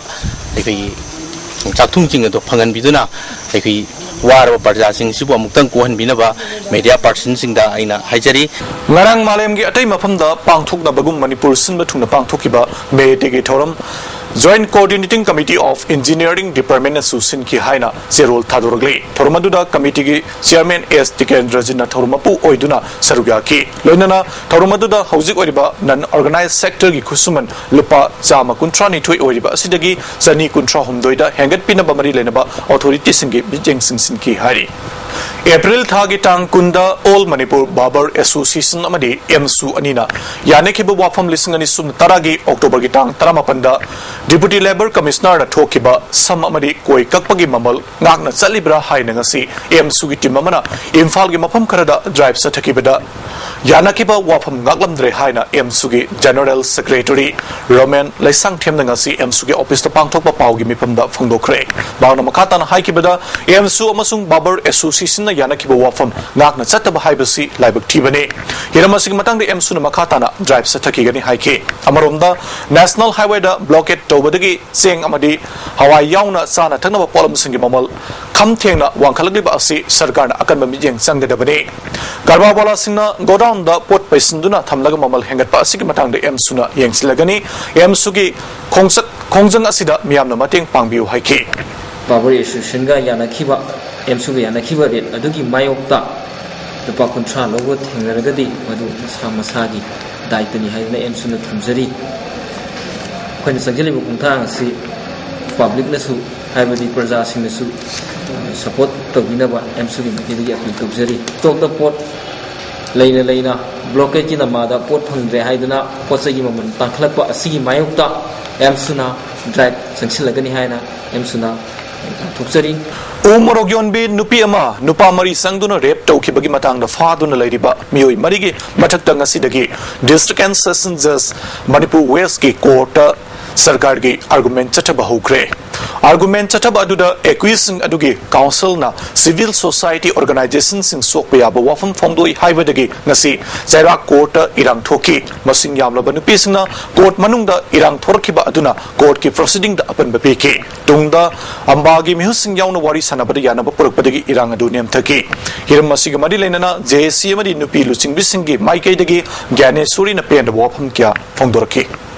ꯑꯩꯈꯣꯏꯒꯤ ꯆꯥꯛꯊꯨꯡꯁꯤꯡ ꯑꯗꯨ ꯐꯪꯍꯟꯕꯤꯗꯨꯅ, ꯑꯩꯈꯣꯏ ꯋꯥꯔꯕ ꯄ꯭ꯔꯖꯥꯁꯤꯡꯁꯤꯕꯨ ꯑꯃꯨꯛꯇꯪ ꯀꯣꯛꯍꯟꯕꯤꯅꯕ ꯃꯦꯗꯤꯌꯥ ꯄꯥꯔꯁꯟꯁꯤꯡꯗ ꯑꯩꯅ ꯍꯥꯏꯖꯔꯤ꯫ ꯉꯔꯥꯡ ꯃꯥꯂꯦꯝꯒꯤ ꯑꯇꯩ ꯃꯐꯝꯗ ꯄꯥꯡꯊꯣꯛꯅꯕꯒꯨꯝ ꯃꯅꯤꯄꯨꯔ ꯁꯤꯟꯕ ꯊꯨꯡꯅ ꯄꯥꯡꯊꯣꯛꯈꯤꯕ ꯃꯦ ꯗꯦꯒꯤ ꯊꯧꯔꯝ Joint Coordinating Committee of Engineering Departmentꯅꯁꯨ ꯁꯤꯟꯈꯤ ꯍꯥꯏꯅ ꯆꯦꯔꯣꯜ ꯊꯥꯗꯣꯔꯛꯂꯤ꯫ ꯊꯧꯔꯝ ꯑꯗꯨꯗ ꯀꯃꯤꯇꯤꯒꯤ ꯆꯤꯌꯔꯃꯦꯟ ꯑꯦꯁ ꯇꯤꯀꯦꯟꯗ꯭ꯔꯖꯤꯠꯅ ꯊꯧꯔꯝ ꯃꯄꯨ ꯑꯣꯏꯗꯨꯅ ꯁꯔꯨꯛ ꯌꯥꯈꯤ꯫ ꯂꯣꯏꯅꯅ ꯊꯧꯔꯝ ꯑꯗꯨꯗ ꯍꯧꯖꯤꯛ ꯑꯣꯏꯔꯤꯕ non organized sectorꯒꯤ ꯈꯨꯠꯁꯨꯃꯟ ꯂꯨꯄꯥ ꯆꯥꯝꯃ ꯀꯨꯟꯊ꯭ꯔꯥ ꯅꯤꯊꯣꯏ ꯑꯣꯏꯔꯤꯕ ꯑꯁꯤꯗꯒꯤ ꯆꯅꯤ ꯀꯨꯟꯊ꯭ꯔꯥ ꯍꯨꯝꯗꯣꯏꯗ ꯍꯦꯟꯒꯠꯄꯤꯅꯕ ꯃꯔꯤ ꯂꯩꯅꯕ ꯑꯣꯊꯣꯔꯤꯇꯤꯁꯤꯡꯒꯤ ꯃꯤꯠꯌꯦꯡꯁꯤꯡ ꯁꯤꯟꯈꯤ ꯍꯥꯏꯔꯤ꯫ ꯑꯦꯄ꯭ꯔꯤꯜ ꯊꯥꯒꯤ ꯇꯥꯡ ꯀꯨꯟꯗ All Manipur Barber Association ꯑꯃꯗꯤ ꯑꯦꯝꯁꯨ ꯑꯅꯤꯅ ꯌꯥꯅꯈꯤꯕ ꯋꯥꯐꯝ ꯂꯤꯁꯤꯡ ꯑꯅꯤ ꯁꯨꯞꯅ ꯇꯔꯥꯒꯤ ꯑꯣꯛꯇꯣꯕꯔꯒꯤ ꯇꯥꯡ ꯇꯔꯥꯃꯥꯄꯟꯗ Deputy Labour Commissionerꯅ ꯊꯣꯛꯈꯤꯕ ꯁꯝ ꯑꯃꯗꯤ ꯀꯣꯏ ꯀꯛꯄꯒꯤ ꯃꯃꯜ ꯉꯥꯛꯅ ꯆꯠꯂꯤꯕ꯭ꯔꯥ ꯍꯥꯏꯅ ꯉꯁꯤ ꯑꯦꯝꯁꯨꯒꯤ ꯇꯤꯝ ꯑꯃꯅ ꯏꯝꯐꯥꯜꯒꯤ ꯃꯐꯝ ꯈꯔꯗ ꯗ꯭ꯔꯥꯏꯚ ꯆꯠꯊꯈꯤꯕꯗ ꯌꯥꯅꯈꯤꯕ ꯋꯥꯐꯝ ꯉꯥꯛꯂꯝꯗ꯭ꯔꯦ ꯍꯥꯏꯅ ꯑꯦꯝꯁꯨꯒꯤ ꯖꯦꯅꯔꯦꯜ ꯁꯦꯀ꯭ꯔꯦꯇꯔꯤ ꯔꯣꯃꯦꯟ ꯂꯩꯁꯥꯡꯊꯦꯝꯅ ꯉꯁꯤ ꯑꯦꯝꯁꯨꯒꯤ ꯑꯣꯐꯤꯁꯇ ꯄꯥꯡꯊꯣꯛꯄ ꯄꯥꯎꯒꯤ ꯃꯤꯐꯝꯗ ꯐꯣꯡꯗꯣꯛꯈ꯭ꯔꯦ꯫ ꯃꯍꯥꯛꯅ ꯃꯈꯥ ꯇꯥꯅ ꯍꯥꯏꯈꯤꯕꯗ, ꯑꯦꯝꯁꯨ ꯑꯃꯁꯨꯡ ꯕꯥꯕꯔ ꯑꯦꯁꯣꯁꯤꯌꯦꯁꯟ ꯁꯤꯟꯅ ꯌꯥꯅꯈꯤꯕ ꯋꯥꯐꯝ ꯉꯥꯛꯅ ꯆꯠꯇꯕ ꯍꯥꯏꯕꯁꯤ ꯂꯥꯏꯕꯛ ꯊꯤꯕꯅꯤ꯫ ꯍꯤꯔꯝ ꯑꯁꯤꯒꯤ ꯃꯇꯥꯡꯗ ꯑꯦꯝꯁꯨꯅ ꯃꯈꯥ ꯇꯥꯅ ꯗ꯭ꯔꯥꯏꯚ ꯆꯠꯊꯈꯤꯒꯅꯤ ꯍꯥꯏꯈꯤ꯫ ꯑꯃꯔꯣꯝꯗ, ꯅꯦꯁꯅꯦꯜ ꯍꯥꯏꯋꯦꯗ ꯕ꯭ꯂꯣꯀꯦꯠ ꯇꯧꯕꯗꯒꯤ ꯆꯦꯡ ꯑꯃꯗꯤ ꯍꯋꯥꯏ ꯌꯥꯎꯅ ꯆꯥꯅ ꯊꯛꯅꯕ ꯄꯣꯠꯂꯝꯁꯤꯡꯒꯤ ꯃꯃꯜ ꯈꯝ ꯊꯦꯡꯅ ꯋꯥꯡꯈꯠꯂꯛꯂꯤꯕ ꯑꯁꯤ ꯁꯔꯀꯥꯔꯅ ꯑꯀꯟꯕ ꯃꯤꯠꯌꯦꯡ ꯆꯪꯒꯗꯕꯅꯤ꯫ ꯀꯔꯕꯥꯔ ꯋꯥꯂꯥꯁꯤꯡꯅ ꯒꯣꯗꯥꯎꯟꯗ ꯄꯣꯠ ꯄꯩꯁꯤꯟꯗꯨꯅ ꯊꯝꯂꯒ ꯃꯃꯜ ꯍꯦꯟꯒꯠꯄ ꯑꯁꯤꯒꯤ ꯃꯇꯥꯡꯗ ꯑꯦꯝꯁꯨꯅ ꯌꯦꯡꯁꯤꯜꯂꯒꯅꯤ꯫ ꯑꯦꯝꯁꯨꯒꯤ ꯈꯣꯡꯆꯠ ꯈꯣꯡꯖꯪ ꯑꯁꯤꯗ ꯃꯤꯌꯥꯝꯅ ꯃꯇꯦꯡ ꯄꯥꯡꯕꯤꯌꯨ ꯍꯥꯏꯈꯤ꯫ ꯕꯥꯕꯔ ꯑꯦꯁꯣꯁꯤꯌꯦꯁꯟꯒ ꯌꯥꯅꯈꯤꯕ, ꯑꯦꯝꯁꯨꯒ ꯌꯥꯅꯈꯤꯕ ꯔꯦꯠ ꯑꯗꯨꯒꯤ ꯃꯥꯌꯣꯛꯇ ꯂꯨꯄꯥ ꯀꯨꯟꯊ꯭ꯔꯥ ꯂꯧꯕ ꯊꯦꯡꯅꯔꯒꯗꯤ, ꯃꯗꯨ ꯃꯁꯥ ꯃꯁꯥꯒꯤ ꯗꯥꯏꯇꯅꯤ ꯍꯥꯏꯗꯨꯅ ꯑꯦꯝꯁꯨꯅ ꯊꯝꯖꯔꯤ꯫ ꯑꯩꯈꯣꯏꯅ ꯆꯪꯁꯤꯜꯂꯤꯕ ꯈꯣꯡꯊꯥꯡ ꯑꯁꯤ ꯄꯕ꯭ꯂꯤꯛꯅꯁꯨ, ꯍꯥꯏꯕꯗꯤ ꯄ꯭ꯔꯖꯥꯁꯤꯡꯅꯁꯨ ꯁꯄꯣꯔꯠ ꯇꯧꯕꯤꯅꯕ ꯑꯦꯝꯁꯨꯒꯤ ꯃꯥꯏꯀꯩꯗꯒꯤ ꯑꯄꯤꯜ ꯇꯧꯖꯔꯤ꯫ ꯇꯣꯞꯇ ꯄꯣꯠ ꯂꯩꯅ ꯂꯩꯅ ꯕ꯭ꯂꯣꯀꯦꯠꯀꯤ ꯅꯃꯥꯗ ꯄꯣꯠ ꯐꯪꯗ꯭ꯔꯦ ꯍꯥꯏꯗꯨꯅ ꯄꯣꯠ ꯆꯩꯒꯤ ꯃꯃꯜ ꯇꯥꯡꯈꯠꯂꯛꯄ ꯑꯁꯤꯒꯤ ꯃꯥꯌꯣꯛꯇ ꯑꯦꯝꯁꯨꯅ ꯗ꯭ꯔꯥꯏꯚ ꯆꯪꯁꯤꯜꯂꯒꯅꯤ ꯍꯥꯏꯅ ꯑꯦꯝꯁꯨꯅ ꯂꯥꯎꯊꯣꯛꯆꯔꯤ꯫ ꯎ ꯃꯣꯔꯣꯛ ꯌꯣꯟꯕꯤ ꯅꯨꯄꯤ ꯑꯃ ꯅꯨꯄꯥ ꯃꯔꯤ ꯆꯪꯗꯨꯅ ꯔꯦꯞ ꯇꯧꯈꯤꯕꯒꯤ ꯃꯇꯥꯡꯗ ꯐꯥꯗꯨꯅ ꯂꯩꯔꯤꯕ ꯃꯤꯑꯣꯏ ꯃꯔꯤꯒꯤ ꯃꯊꯛꯇ ꯉꯁꯤꯗꯒꯤ ꯗꯤꯁꯇ꯭ꯔꯤꯛ ꯑꯦꯟ ꯁꯦꯁꯟ ꯖꯖ ꯃꯅꯤꯄꯨꯔ ꯋꯦꯁꯀꯤ ꯀꯣꯔꯠꯇ ꯁꯔꯀꯥꯔꯒꯤ ꯑꯥꯔꯒꯨꯃꯦꯟ ꯆꯠꯊꯕ ꯍꯧꯈ꯭ꯔꯦ꯫ ꯑꯥꯔꯒꯨꯃꯦꯟ ꯆꯠꯊꯕ ꯑꯗꯨꯗ ꯑꯦꯀ꯭ꯌꯨꯁꯁꯤꯡ ꯑꯗꯨꯒꯤ ꯀꯥꯎꯟꯁꯤꯜꯅ ꯁꯤꯚꯤꯜ ꯁꯣꯁꯥꯏꯇꯤ ꯑꯣꯔꯒꯅꯥꯏꯖꯦꯁꯟꯁꯤꯡ ꯁꯣꯛꯄ ꯌꯥꯕ ꯋꯥꯐꯝ ꯐꯣꯡꯗꯣꯛꯏ ꯍꯥꯏꯕꯗꯒꯤ ꯉꯁꯤ ꯆꯩꯔꯥꯛ ꯀꯣꯔꯠꯇ ꯏꯔꯥꯡ ꯊꯣꯛꯈꯤ꯫ ꯃꯁꯤꯡ ꯌꯥꯝꯂꯕ ꯅꯨꯄꯤꯁꯤꯡꯅ ꯀꯣꯔꯠ ꯃꯅꯨꯡꯗ ꯏꯔꯥꯡ ꯊꯣꯔꯛꯈꯤꯕ ꯑꯗꯨꯅ ꯀꯣꯔꯠꯀꯤ ꯄ꯭ꯔꯣꯁꯤꯗꯤꯡꯗ ꯑꯄꯟꯕ ꯄꯤꯈꯤ꯫ ꯇꯨꯡꯗ ꯑꯝꯕꯥꯒꯤ ꯃꯤꯍꯨꯠꯁꯤꯡ ꯌꯥꯎꯅ ꯋꯥꯔꯤ ꯁꯥꯟꯅꯕꯗ ꯌꯥꯅꯕ ꯄꯨꯔꯛꯄꯗꯒꯤ ꯏꯔꯥꯡ ꯑꯗꯨ ꯅꯦꯝꯊꯈꯤ꯫ ꯍꯤꯔꯝ ꯑꯁꯤꯒ ꯃꯔꯤ ꯂꯩꯅꯅ ꯖꯦ ꯑꯦ ꯁꯤ ꯑꯃꯗꯤ ꯅꯨꯄꯤ ꯂꯨꯆꯤꯡꯕꯤꯁꯤꯡꯒꯤ ꯃꯥꯏꯀꯩꯗꯒꯤ ꯒ꯭ꯌꯥꯅꯦꯁꯣꯔꯤꯅ ꯄꯦꯟꯗꯕ ꯋꯥꯐꯝ ꯀꯌꯥ ꯐꯣꯡꯗꯣꯔꯛꯈꯤ꯫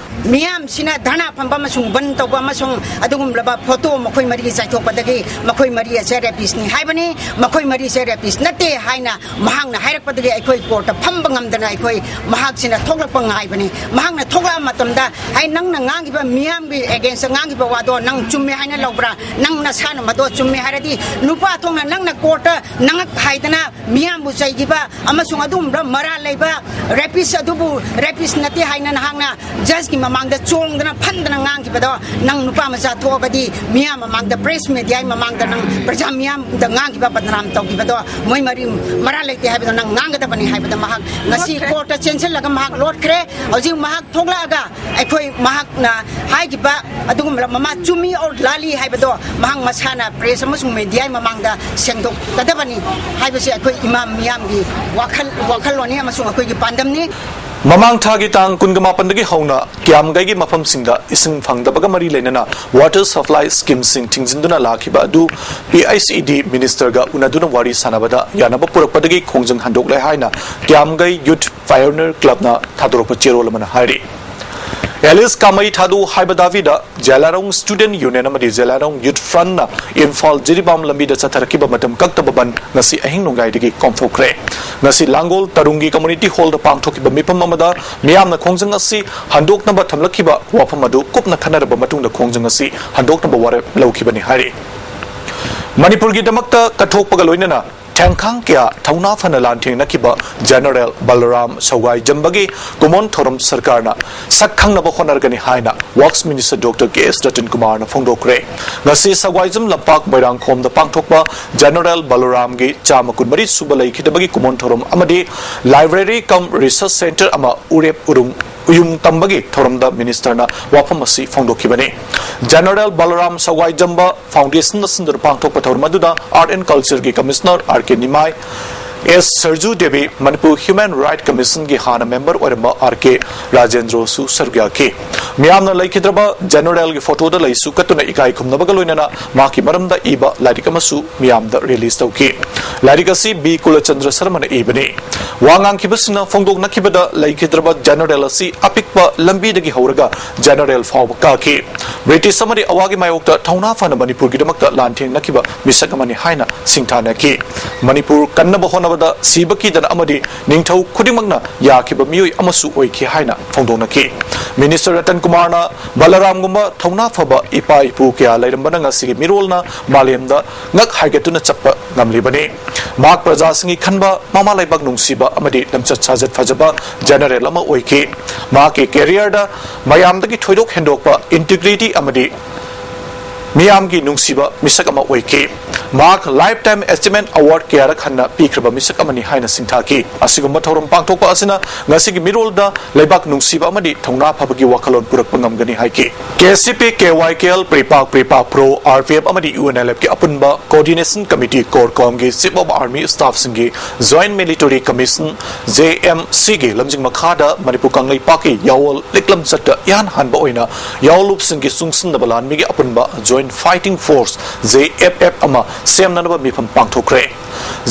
ꯃꯤꯌꯥꯝꯁꯤꯅ ꯙꯔꯅꯥ ꯐꯝꯕ ꯑꯃꯁꯨꯡ ꯕꯟ ꯇꯧꯕ ꯑꯃꯁꯨꯡ ꯑꯗꯨꯒꯨꯝꯂꯕ ꯐꯣꯇꯣ ꯃꯈꯣꯏ ꯃꯔꯤꯒꯤ ꯆꯥꯏꯊꯣꯛꯄꯗꯒꯤ ꯃꯈꯣꯏ ꯃꯔꯤ ꯑꯁꯦ ꯔꯦꯄꯤꯁꯅꯤ ꯍꯥꯏꯕꯅꯤ꯫ ꯃꯈꯣꯏ ꯃꯔꯤ ꯑꯁꯦ ꯔꯦꯄꯤꯁ ꯅꯠꯇꯦ ꯍꯥꯏꯅ ꯃꯍꯥꯛꯅ ꯍꯥꯏꯔꯛꯄꯗꯒꯤ ꯑꯩꯈꯣꯏ ꯀꯣꯔꯠꯇ ꯐꯝꯕ ꯉꯝꯗꯅ ꯑꯩꯈꯣꯏ ꯃꯍꯥꯛꯁꯤꯅ ꯊꯣꯛꯂꯛꯄ ꯉꯥꯏꯕꯅꯤ꯫ ꯃꯍꯥꯛꯅ ꯊꯣꯛꯂꯛꯑ ꯃꯇꯝꯗ, "ꯍꯥꯏ, ꯅꯪꯅ ꯉꯥꯡꯈꯤꯕ ꯃꯤꯌꯥꯝꯒꯤ ꯑꯦꯒꯦꯟꯁꯇ ꯉꯥꯡꯈꯤꯕ ꯋꯥꯗꯣ ꯅꯪ ꯆꯨꯝꯃꯦ ꯍꯥꯏꯅ ꯂꯧꯕ꯭ꯔꯥ? ꯅꯪ ꯅꯁꯥꯅ ꯃꯗꯣ ꯆꯨꯝꯃꯦ ꯍꯥꯏꯔꯗꯤ ꯅꯨꯄꯥ ꯊꯣꯛꯅ ꯅꯪꯅ ꯀꯣꯔꯠꯇ ꯅꯉꯛ ꯍꯥꯏꯗꯅ ꯃꯤꯌꯥꯝꯕꯨ ꯆꯩꯈꯤꯕ ꯑꯃꯁꯨꯡ ꯑꯗꯨꯒꯨꯝꯕ ꯃꯔꯥꯜ ꯂꯩꯕ ꯔꯦꯄꯤꯁ ꯑꯗꯨꯕꯨ ꯔꯦꯄꯤꯁ ꯅꯠꯇꯦ ꯍꯥꯏꯅ ꯅꯍꯥꯛꯅ ꯖꯖꯀꯤ ꯃꯃꯥꯡꯗ ꯆꯣꯡꯗꯅ ꯐꯟꯗꯅ ꯉꯥꯡꯈꯤꯕꯗꯣ, ꯅꯪ ꯅꯨꯄꯥ ꯃꯆꯥ ꯊꯣꯛꯑꯒꯗꯤ ꯃꯤꯌꯥꯝ ꯃꯃꯥꯡꯗ, ꯄ꯭ꯔꯦꯁ ꯃꯦꯗꯤꯌꯥꯒꯤ ꯃꯃꯥꯡꯗ ꯅꯪ ꯄ꯭ꯔꯖꯥ ꯃꯤꯌꯥꯝꯗ ꯉꯥꯡꯈꯤꯕ, ꯕꯗꯅꯥꯝ ꯇꯧꯈꯤꯕꯗꯣ, ꯃꯣꯏ ꯃꯔꯤ ꯃꯔꯥ ꯂꯩꯇꯦ ꯍꯥꯏꯕꯗꯣ ꯅꯪ ꯉꯥꯡꯒꯗꯕꯅꯤ ꯍꯥꯏꯕꯗ ꯃꯍꯥꯛ ꯉꯁꯤ ꯂꯣꯠꯈ꯭ꯔꯦ꯫ ꯀꯣꯔꯠꯇ ꯆꯦꯟꯁꯤꯜꯂꯒ ꯃꯍꯥꯛ ꯂꯣꯠꯈ꯭ꯔꯦ꯫ ꯍꯧꯖꯤꯛ ꯃꯍꯥꯛ ꯊꯣꯛꯂꯛꯑꯒ ꯑꯩꯈꯣꯏ ꯃꯍꯥꯛꯅ ꯍꯥꯏꯈꯤꯕ ꯑꯗꯨꯒꯨꯝꯕ ꯃꯃꯥ ꯆꯨꯝꯃꯤ ꯑꯣꯔ ꯂꯥꯜꯂꯤ ꯍꯥꯏꯕꯗꯣ ꯃꯍꯥꯛ ꯃꯁꯥꯅ ꯄ꯭ꯔꯦꯁ ꯑꯃꯁꯨꯡ ꯃꯦꯗꯤꯌꯥꯒꯤ ꯃꯃꯥꯡꯗ ꯁꯦꯡꯗꯣꯛꯀꯗꯕꯅꯤ ꯍꯥꯏꯕꯁꯤ ꯑꯩꯈꯣꯏ ꯏꯃꯥ ꯃꯤꯌꯥꯝꯒꯤ ꯋꯥꯈꯜ, ꯋꯥꯈꯜꯂꯣꯟꯅꯤ ꯑꯃꯁꯨꯡ ꯑꯩꯈꯣꯏꯒꯤ ꯄꯥꯟꯗꯝꯅꯤ꯫ ꯃꯃꯥꯡ ꯊꯥꯒꯤ ꯇꯥꯡ ꯀꯨꯟꯒ ꯃꯥꯄꯟꯗꯒꯤ ꯍꯧꯅ ꯀꯤꯌꯥꯝꯒꯩꯒꯤ ꯃꯐꯝꯁꯤꯡꯗ ꯏꯁꯤꯡ ꯐꯪꯗꯕꯒ ꯃꯔꯤ ꯂꯩꯅꯅ ꯋꯥꯇꯔ ꯁꯄ꯭ꯂꯥꯏ ꯁ꯭ꯀꯤꯝꯁꯤꯡ ꯊꯤꯡꯖꯤꯟꯗꯨꯅ ꯂꯥꯛꯈꯤꯕ ꯑꯗꯨ ꯄꯤ ꯑꯥꯏ ꯁꯤ ꯏ ꯗꯤ ꯃꯤꯅꯤꯁꯇꯔꯒ ꯎꯅꯗꯨꯅ ꯋꯥꯔꯤ ꯁꯥꯟꯅꯕꯗ ꯌꯥꯅꯕ ꯄꯨꯔꯛꯄꯗꯒꯤ ꯈꯣꯡꯖꯪ ꯍꯟꯗꯣꯛꯂꯦ ꯍꯥꯏꯅ ꯀꯤꯌꯥꯝꯒꯩ ꯌꯨꯠ ꯄꯥꯏꯑꯣꯅꯤꯌꯔ ꯀ꯭ꯂꯕꯅ ꯊꯥꯗꯣꯔꯛꯄ ꯆꯦꯔꯣꯜ ꯑꯃꯅ ꯍꯥꯏꯔꯤ꯫ ꯑꯦꯂꯤꯁ ꯀꯥꯃꯩ ꯊꯥꯗꯣꯛꯎ ꯍꯥꯏꯕ ꯗꯥꯕꯤꯗ ꯖꯦꯂꯥꯔꯣꯡ ꯁ꯭ꯇꯨꯗꯦꯟꯠ ꯌꯨꯅꯤꯌꯟ ꯑꯃꯗꯤ ꯖꯦꯂꯥꯔꯣꯡ ꯌꯨꯠ ꯐ꯭ꯔꯟꯠꯅ ꯏꯝꯐꯥꯜ ꯖꯤꯔꯤꯕꯥꯝ ꯂꯝꯕꯤꯗ ꯆꯠꯊꯔꯛꯈꯤꯕ ꯃꯇꯝ ꯀꯛꯇꯕ ꯕꯟ ꯉꯁꯤ ꯑꯍꯤꯡ ꯅꯣꯡꯌꯥꯏꯗꯒꯤ ꯀꯣꯝꯊꯣꯛꯈ꯭ꯔꯦ꯫ ꯉꯁꯤ ꯂꯥꯡꯒꯣꯜ ꯇꯔꯨꯡꯒꯤ ꯀꯝꯃꯨꯅꯤꯇꯤ ꯍꯣꯜꯗ ꯄꯥꯡꯊꯣꯛꯈꯤꯕ ꯃꯤꯐꯝ ꯑꯃꯗ ꯃꯤꯌꯥꯝꯅ ꯈꯣꯡꯖꯪ ꯑꯁꯤ ꯍꯟꯗꯣꯛꯅꯕ ꯊꯝꯂꯛꯈꯤꯕ ꯋꯥꯐꯝ ꯑꯗꯨ ꯀꯨꯞꯅ ꯈꯟꯅꯔꯕ ꯃꯇꯨꯡꯗ ꯈꯣꯡꯖꯪ ꯑꯁꯤ ꯍꯟꯗꯣꯛꯅꯕ ꯋꯥꯔꯦꯞ ꯂꯧꯈꯤꯕꯅꯤ ꯍꯥꯏꯔꯤ꯫ ꯃꯅꯤꯄꯨꯔꯒꯤꯗꯃꯛꯇ ꯀꯠꯊꯣꯛꯄꯒ ꯂꯣꯏꯅꯅ ꯊꯦꯡꯈꯥꯡ ꯀꯌꯥ ꯊꯧꯅꯥ ꯐꯅ ꯂꯥꯟꯊꯦꯡꯅꯈꯤꯕ ꯖꯦꯅꯔꯦꯜ ꯕꯂꯔꯥꯝ ꯁꯧꯒꯥꯏꯖꯝꯕꯒꯤ ꯀꯨꯃꯣꯟ ꯊꯧꯔꯝ ꯁꯔꯀꯥꯔꯅ ꯁꯛ ꯈꯪꯅꯕ ꯍꯣꯠꯅꯔꯒꯅꯤ ꯍꯥꯏꯅ ꯋꯥꯔꯛꯁ ꯃꯤꯅꯤꯁꯇꯔ ꯗꯣꯛꯇꯔ ꯀꯦ ꯑꯦꯁ ꯔꯇꯟ ꯀꯨꯃꯥꯔꯅ ꯐꯣꯡꯗꯣꯛꯈ꯭ꯔꯦ꯫ ꯉꯁꯤ ꯁꯧꯒꯥꯏꯖꯝ ꯂꯝꯄꯥꯛ ꯃꯣꯏꯔꯥꯡꯈꯣꯝꯗ ꯄꯥꯡꯊꯣꯛꯄ ꯖꯦꯅꯔꯦꯜ ꯕꯂꯔꯥꯝꯒꯤ ꯆꯥꯝꯃ ꯀꯨꯟꯃꯔꯤ ꯁꯨꯕ ꯂꯩꯈꯤꯗꯕꯒꯤ ꯀꯨꯃꯣꯟ ꯊꯧꯔꯝ ꯑꯃꯗꯤ ꯂꯥꯏꯕ꯭ꯔꯦꯔꯤ ꯀꯝ ꯔꯤꯁꯔꯆ ꯁꯦꯟꯇꯔ ꯑꯃ ꯎꯔꯦꯞ ꯎꯔꯨꯝ ꯎꯌꯨꯝ ꯇꯝꯕꯒꯤ ꯊꯧꯔꯝꯗ ꯃꯤꯅꯤꯁꯇꯔꯅ ꯋꯥꯐꯝ ꯑꯁꯤ ꯐꯣꯡꯗꯣꯛꯈꯤꯕꯅꯤ꯫ ꯖꯦꯅꯔꯦꯜ ꯕꯂꯔꯥꯝ ꯁꯧꯒꯥꯏꯖꯝꯕ ꯐꯥꯎꯟꯗꯦꯁꯟꯅ ꯁꯤꯟꯗꯨꯅ ꯄꯥꯡꯊꯣꯛꯄ ꯊꯧꯔꯝ ꯑꯗꯨꯗ ꯑꯥꯔꯠ ꯑꯦꯟ ꯀꯜꯆꯔꯒꯤ ꯀꯃꯤꯁꯅꯔ ꯑꯥꯔ ꯀꯦ ꯅꯤꯃꯥꯏ, ꯑꯦꯁ ꯁꯔꯖꯨ ꯗꯦꯕꯤ, ꯃꯅꯤꯄꯨꯔ ꯍ꯭ꯌꯨꯃꯦꯟ ꯔꯥꯏꯠ ꯀꯃꯤꯁꯟꯒꯤ ꯍꯥꯟꯅ ꯃꯦꯝꯕꯔ ꯑꯣꯏꯔꯝꯕ ꯑꯥꯔ ꯀꯦ ꯔꯥꯖꯦꯟꯗ꯭ꯔꯣꯁꯨ ꯁꯔꯨꯛ ꯌꯥꯈꯤ꯫ ꯃꯤꯌꯥꯝꯅ ꯂꯩꯈꯤꯗ꯭ꯔꯕ ꯖꯦꯅꯔꯦꯜꯒꯤ ꯐꯣꯇꯣꯗ ꯂꯩꯁꯨ ꯀꯠꯇꯨꯅ ꯏꯀꯥꯏ ꯈꯨꯝꯅꯕꯒ ꯂꯣꯏꯅꯅ ꯃꯍꯥꯛꯀꯤ ꯃꯔꯝꯗ ꯏꯕ ꯂꯥꯏꯔꯤꯛ ꯑꯃꯁꯨ ꯃꯤꯌꯥꯝꯗ ꯔꯤꯂꯤꯖ ꯇꯧꯈꯤ꯫ ꯂꯥꯏꯔꯤꯛ ꯑꯁꯤ ꯕꯤ ꯀꯨꯂꯆꯟꯗ꯭ꯔ ꯁꯔꯃꯅ ꯏꯕꯅꯤ꯫ ꯋꯥ ꯉꯥꯡꯈꯤꯕꯁꯤꯡꯅ ꯐꯣꯡꯗꯣꯛꯅꯈꯤꯕꯗ ꯂꯩꯈꯤꯗ꯭ꯔꯕ ꯖꯦꯅꯔꯦꯜ ꯑꯁꯤ ꯑꯄꯤꯛꯄ ꯂꯝꯕꯤꯗꯒꯤ ꯍꯧꯔꯒ ꯖꯦꯅꯔꯦꯜ ꯐꯥꯎꯕ ꯀꯥꯈꯤ꯫ ꯕ꯭ꯔꯤꯇꯤꯁ ꯑꯃꯗꯤ ꯑꯋꯥꯒꯤ ꯃꯥꯌꯣꯛꯇ ꯊꯧꯅꯥ ꯐꯅ ꯃꯅꯤꯄꯨꯔꯒꯤꯗꯃꯛꯇ ꯂꯥꯟꯊꯦꯡꯅꯈꯤꯕ ꯃꯤꯁꯛ ꯑꯃꯅꯤ ꯍꯥꯏꯅ ꯁꯤꯡꯊꯥꯅꯈꯤ꯫ ꯃꯅꯤꯄꯨꯔ ꯀꯟꯅꯕ ꯍꯣꯠꯅꯕꯗ ꯁꯤꯕ ꯀꯤꯗꯅ ꯑꯃꯗꯤ ꯅꯤꯡꯊꯧ ꯈꯨꯗꯤꯡꯃꯛꯅ ꯌꯥꯈꯤꯕ ꯃꯤꯑꯣꯏ ꯑꯃꯁꯨ ꯑꯣꯏꯈꯤ ꯍꯥꯏꯅ ꯐꯣꯡꯗꯣꯛꯅꯈꯤ꯫ ꯃꯤꯅꯤꯁꯇꯔ ꯔꯇꯟ ꯀꯨꯃꯥꯔꯅ ꯕꯂꯔꯥꯝꯒꯨꯝꯕ ꯊꯧꯅꯥ ꯐꯕ ꯏꯄꯥ ꯏꯄꯨ ꯀꯌꯥ ꯂꯩꯔꯝꯕꯅ ꯉꯁꯤꯒꯤ ꯃꯤꯔꯣꯜꯅ ꯃꯥꯂꯦꯝꯗ ꯉꯛ ꯍꯥꯏꯒꯠꯇꯨꯅ ꯆꯠꯄ ꯉꯝꯂꯤꯕꯅꯤ꯫ ꯃꯍꯥꯛ ꯄ꯭ꯔꯖꯥꯁꯤꯡꯒꯤ ꯈꯟꯕ, ꯃꯃꯥ ꯂꯩꯕꯥꯛ ꯅꯨꯡꯁꯤꯕ ꯑꯃꯗꯤ ꯂꯝꯆꯠ ꯁꯥꯖꯠ ꯐꯖꯕ ꯖꯦꯅꯔꯦꯜ ꯑꯃ ꯑꯣꯏꯈꯤ꯫ ꯃꯍꯥꯛꯀꯤ ꯀꯦꯔꯤꯌꯔꯗ ꯃꯌꯥꯝꯗꯒꯤ ꯊꯣꯏꯗꯣꯛ ꯍꯦꯟꯗꯣꯛꯄ ꯏꯟꯇꯤꯒ꯭ꯔꯤꯇꯤ ꯑꯃꯗꯤ ꯃꯤꯌꯥꯝꯒꯤ ꯅꯨꯡꯁꯤꯕ ꯃꯤꯁꯛ ꯑꯃ ꯑꯣꯏꯈꯤ꯫ ꯃꯍꯥꯛ ꯂꯥꯏꯐ ꯇꯥꯏꯝ ꯑꯦꯆꯤꯚꯃꯦꯟ ꯑꯦꯋꯥꯔꯗ ꯀꯌꯥꯔꯛ ꯍꯟꯅ ꯄꯤꯈ꯭ꯔꯕ ꯃꯤꯁꯛ ꯑꯃꯅꯤ ꯍꯥꯏꯅ ꯁꯤꯡꯊꯥꯈꯤ꯫ ꯑꯁꯤꯒꯨꯝꯕ ꯊꯧꯔꯝ ꯄꯥꯡꯊꯣꯛꯄ ꯑꯁꯤꯅ ꯉꯁꯤꯒꯤ ꯃꯤꯔꯣꯜꯗ ꯂꯩꯕꯥꯛ ꯅꯨꯡꯁꯤꯕ ꯑꯃꯗꯤ ꯊꯧꯅꯥ ꯐꯕꯒꯤ ꯋꯥꯈꯜꯂꯣꯟ ꯄꯨꯔꯛꯄ ꯉꯝꯒꯅꯤ ꯍꯥꯏꯈꯤ꯫ K C P, K Y K L, PREPAK, PREPAK pro, R P F ꯑꯃꯗꯤ ꯌꯨ ꯑꯦꯟ ꯑꯦꯜ ꯑꯦꯐꯀꯤ ꯑꯄꯨꯟꯕ ꯀꯣꯑꯣꯔꯗꯤꯅꯦꯁꯟ ꯀꯃꯤꯇꯤ, ꯀꯣꯔ ꯀꯣꯝꯒꯤ ꯆꯤꯐ ꯑꯣꯐ ꯑꯥꯔꯃꯤ ꯁ꯭ꯇꯥꯐꯁꯤꯡꯒꯤ joint military commission, J M ꯁꯤꯒꯤ ꯂꯝꯖꯤꯡ ꯃꯈꯥꯗ ꯃꯅꯤꯄꯨꯔ ꯀꯪꯂꯩꯄꯥꯛꯀꯤ ꯌꯥꯑꯣꯜ ꯂꯤꯛꯂꯝ ꯆꯠꯇ ꯏꯍꯥꯟ ꯍꯥꯟꯕ ꯑꯣꯏꯅ ꯌꯥꯑꯣꯜꯂꯨꯞꯁꯤꯡꯒꯤ ꯆꯨꯡꯁꯤꯟꯅꯕ ꯂꯥꯟꯃꯤꯒꯤ ꯑꯄꯨꯟꯕ joint fighting force, J F F ꯑꯃ ꯁꯦꯝꯅꯅꯕ ꯃꯤꯐꯝ ꯄꯥꯡꯊꯣꯛꯈ꯭ꯔꯦ꯫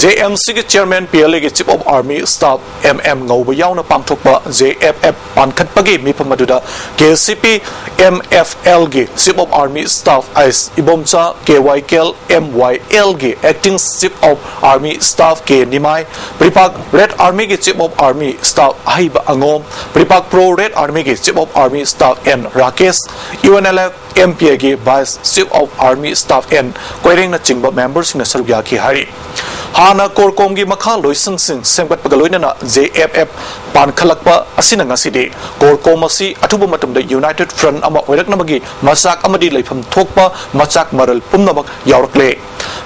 ꯖꯦ ꯑꯦꯝ ꯁꯤꯒꯤ ꯆꯤꯌꯔꯃꯦꯟ, ꯄꯤ ꯑꯦꯜ ꯑꯦꯒꯤ chief of army staff M M ꯉꯧꯕ ꯌꯥꯎꯅ ꯄꯥꯡꯊꯣꯛꯄ ꯖꯦ ꯑꯦꯐ ꯑꯦꯐ ꯄꯥꯟꯈꯠꯄꯒꯤ ꯃꯤꯐꯝ ꯑꯗꯨꯗ K C P M F ꯑꯦꯜꯒꯤ chief of army staff H Ibomcha, K Y K L M Y ꯑꯦꯜꯒꯤ acting chief of army staff K Nimai, PREPAK red ꯑꯥꯔꯃꯤꯒꯤ chief of army staff ꯑꯍꯩꯕ ꯑꯉꯣꯝ, ꯄ꯭ꯔꯤꯄꯥꯛ ꯄ꯭ꯔꯣ ꯔꯦꯗ ꯑꯥꯔꯃꯤꯒꯤ chief of army staff N Rakesh, U N L F M P ꯑꯦꯒꯤ vice chief of army staff N ꯀꯣꯏꯔꯦꯡꯅꯆꯤꯡꯕ ꯃꯦꯝꯕꯔꯁꯤꯡꯅ ꯁꯔꯨꯛ ꯌꯥꯈꯤ ꯍꯥꯏꯔꯤ꯫ ꯍꯥꯟꯅ ꯀꯣꯔ ꯀꯣꯝꯒꯤ ꯃꯈꯥ ꯂꯣꯏꯁꯪꯁꯤꯡ ꯁꯦꯝꯒꯠꯄꯒ ꯂꯣꯏꯅꯅ ꯖꯦ ꯑꯦꯐ ꯑꯦꯐ ꯄꯥꯟꯈꯠꯂꯛꯄ ꯑꯁꯤꯅ ꯉꯁꯤꯗꯤ ꯀꯣꯔ ꯀꯣꯝ ꯑꯁꯤ ꯑꯊꯨꯕ ꯃꯇꯝꯗ ꯌꯨꯅꯥꯏꯇꯦꯗ ꯐ꯭ꯔꯟꯠ ꯑꯃ ꯑꯣꯏꯔꯛꯅꯕꯒꯤ ꯃꯆꯥꯛ ꯑꯃꯗꯤ ꯂꯩꯐꯝ ꯊꯣꯛꯄ ꯃꯆꯥꯛ ꯃꯔꯜ ꯄꯨꯝꯅꯃꯛ ꯌꯥꯎꯔꯛꯂꯦ꯫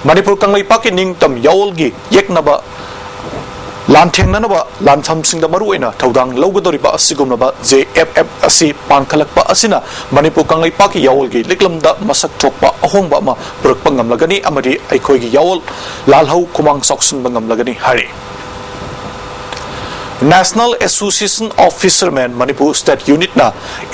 ꯃꯅꯤꯄꯨꯔ ꯀꯪꯂꯩꯄꯥꯛꯀꯤ ꯅꯤꯡꯇꯝ ꯌꯥꯑꯣꯜꯒꯤ ꯌꯦꯛꯅꯕ ꯂꯥꯟꯊꯦꯡꯅꯅꯕ ꯂꯥꯟꯐꯝꯁꯤꯡꯗ ꯃꯔꯨꯑꯣꯏꯅ ꯊꯧꯗꯥꯡ ꯂꯧꯒꯗꯧꯔꯤꯕ ꯑꯁꯤꯒꯨꯝꯂꯕ ꯖꯦ ꯑꯦꯐ ꯑꯦꯐ ꯑꯁꯤ ꯄꯥꯟꯈꯠꯂꯛꯄ ꯑꯁꯤꯅ ꯃꯅꯤꯄꯨꯔ ꯀꯪꯂꯩꯄꯥꯛꯀꯤ ꯌꯥꯑꯣꯜꯒꯤ ꯂꯤꯛꯂꯝꯗ ꯃꯁꯛ ꯊꯣꯛꯄ ꯑꯍꯣꯡꯕ ꯑꯃ ꯄꯨꯔꯛꯄ ꯉꯝꯂꯒꯅꯤ ꯑꯃꯗꯤ ꯑꯩꯈꯣꯏꯒꯤ ꯌꯥꯑꯣꯜ ꯂꯥꯜꯍꯧ ꯈꯨꯃꯥꯡ ꯆꯥꯎꯁꯤꯟꯕ ꯉꯝꯂꯒꯅꯤ ꯍꯥꯏꯔꯤ꯫ National Association of Fishermen Manipur State Unitꯅ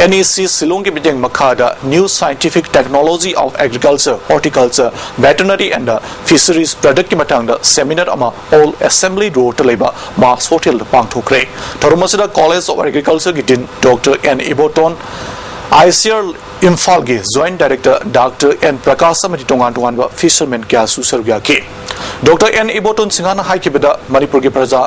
N E C ꯁꯤꯂꯣꯡꯒꯤ ꯃꯤꯠꯌꯦꯡ ꯃꯈꯥꯗ New Scientific Technology of Agriculture, Horticulture, Veterinary and Fisheries Productꯀꯤ ꯃꯇꯥꯡꯗ ꯁꯦꯃꯤꯅꯥꯔ ꯑꯃ ꯑꯣꯜ ꯑꯦꯁꯦꯝꯕ꯭ꯂꯤ ꯔꯣꯗꯇ ꯂꯩꯕ ꯃꯥꯁ ꯍꯣꯇꯦꯜꯗ ꯄꯥꯡꯊꯣꯛꯈ꯭ꯔꯦ꯫ ꯊꯧꯔꯝ ꯑꯁꯤꯗ ꯀꯣꯂꯦꯖ ꯑꯣꯐ ꯑꯦꯒ꯭ꯔꯤꯀꯜꯆꯔꯒꯤ dean doctor N Iboton, I C R ꯏꯝꯐꯥꯜꯒꯤ joint director doctor N Prakash ꯑꯃꯗꯤ ꯇꯣꯉꯥꯟ ꯇꯣꯉꯥꯟꯕ ꯐꯤꯁꯔꯃꯦꯟ ꯀꯌꯥꯁꯨ ꯁꯔꯨꯛ ꯌꯥꯈꯤ꯫ ꯗꯣꯛꯇꯔ ꯑꯦꯟ ꯏꯕꯣꯇꯣꯟ ꯁꯤꯡꯍꯅ ꯍꯥꯏꯈꯤꯕꯗ ꯃꯅꯤꯄꯨꯔꯒꯤ ꯄ꯭ꯔꯖꯥ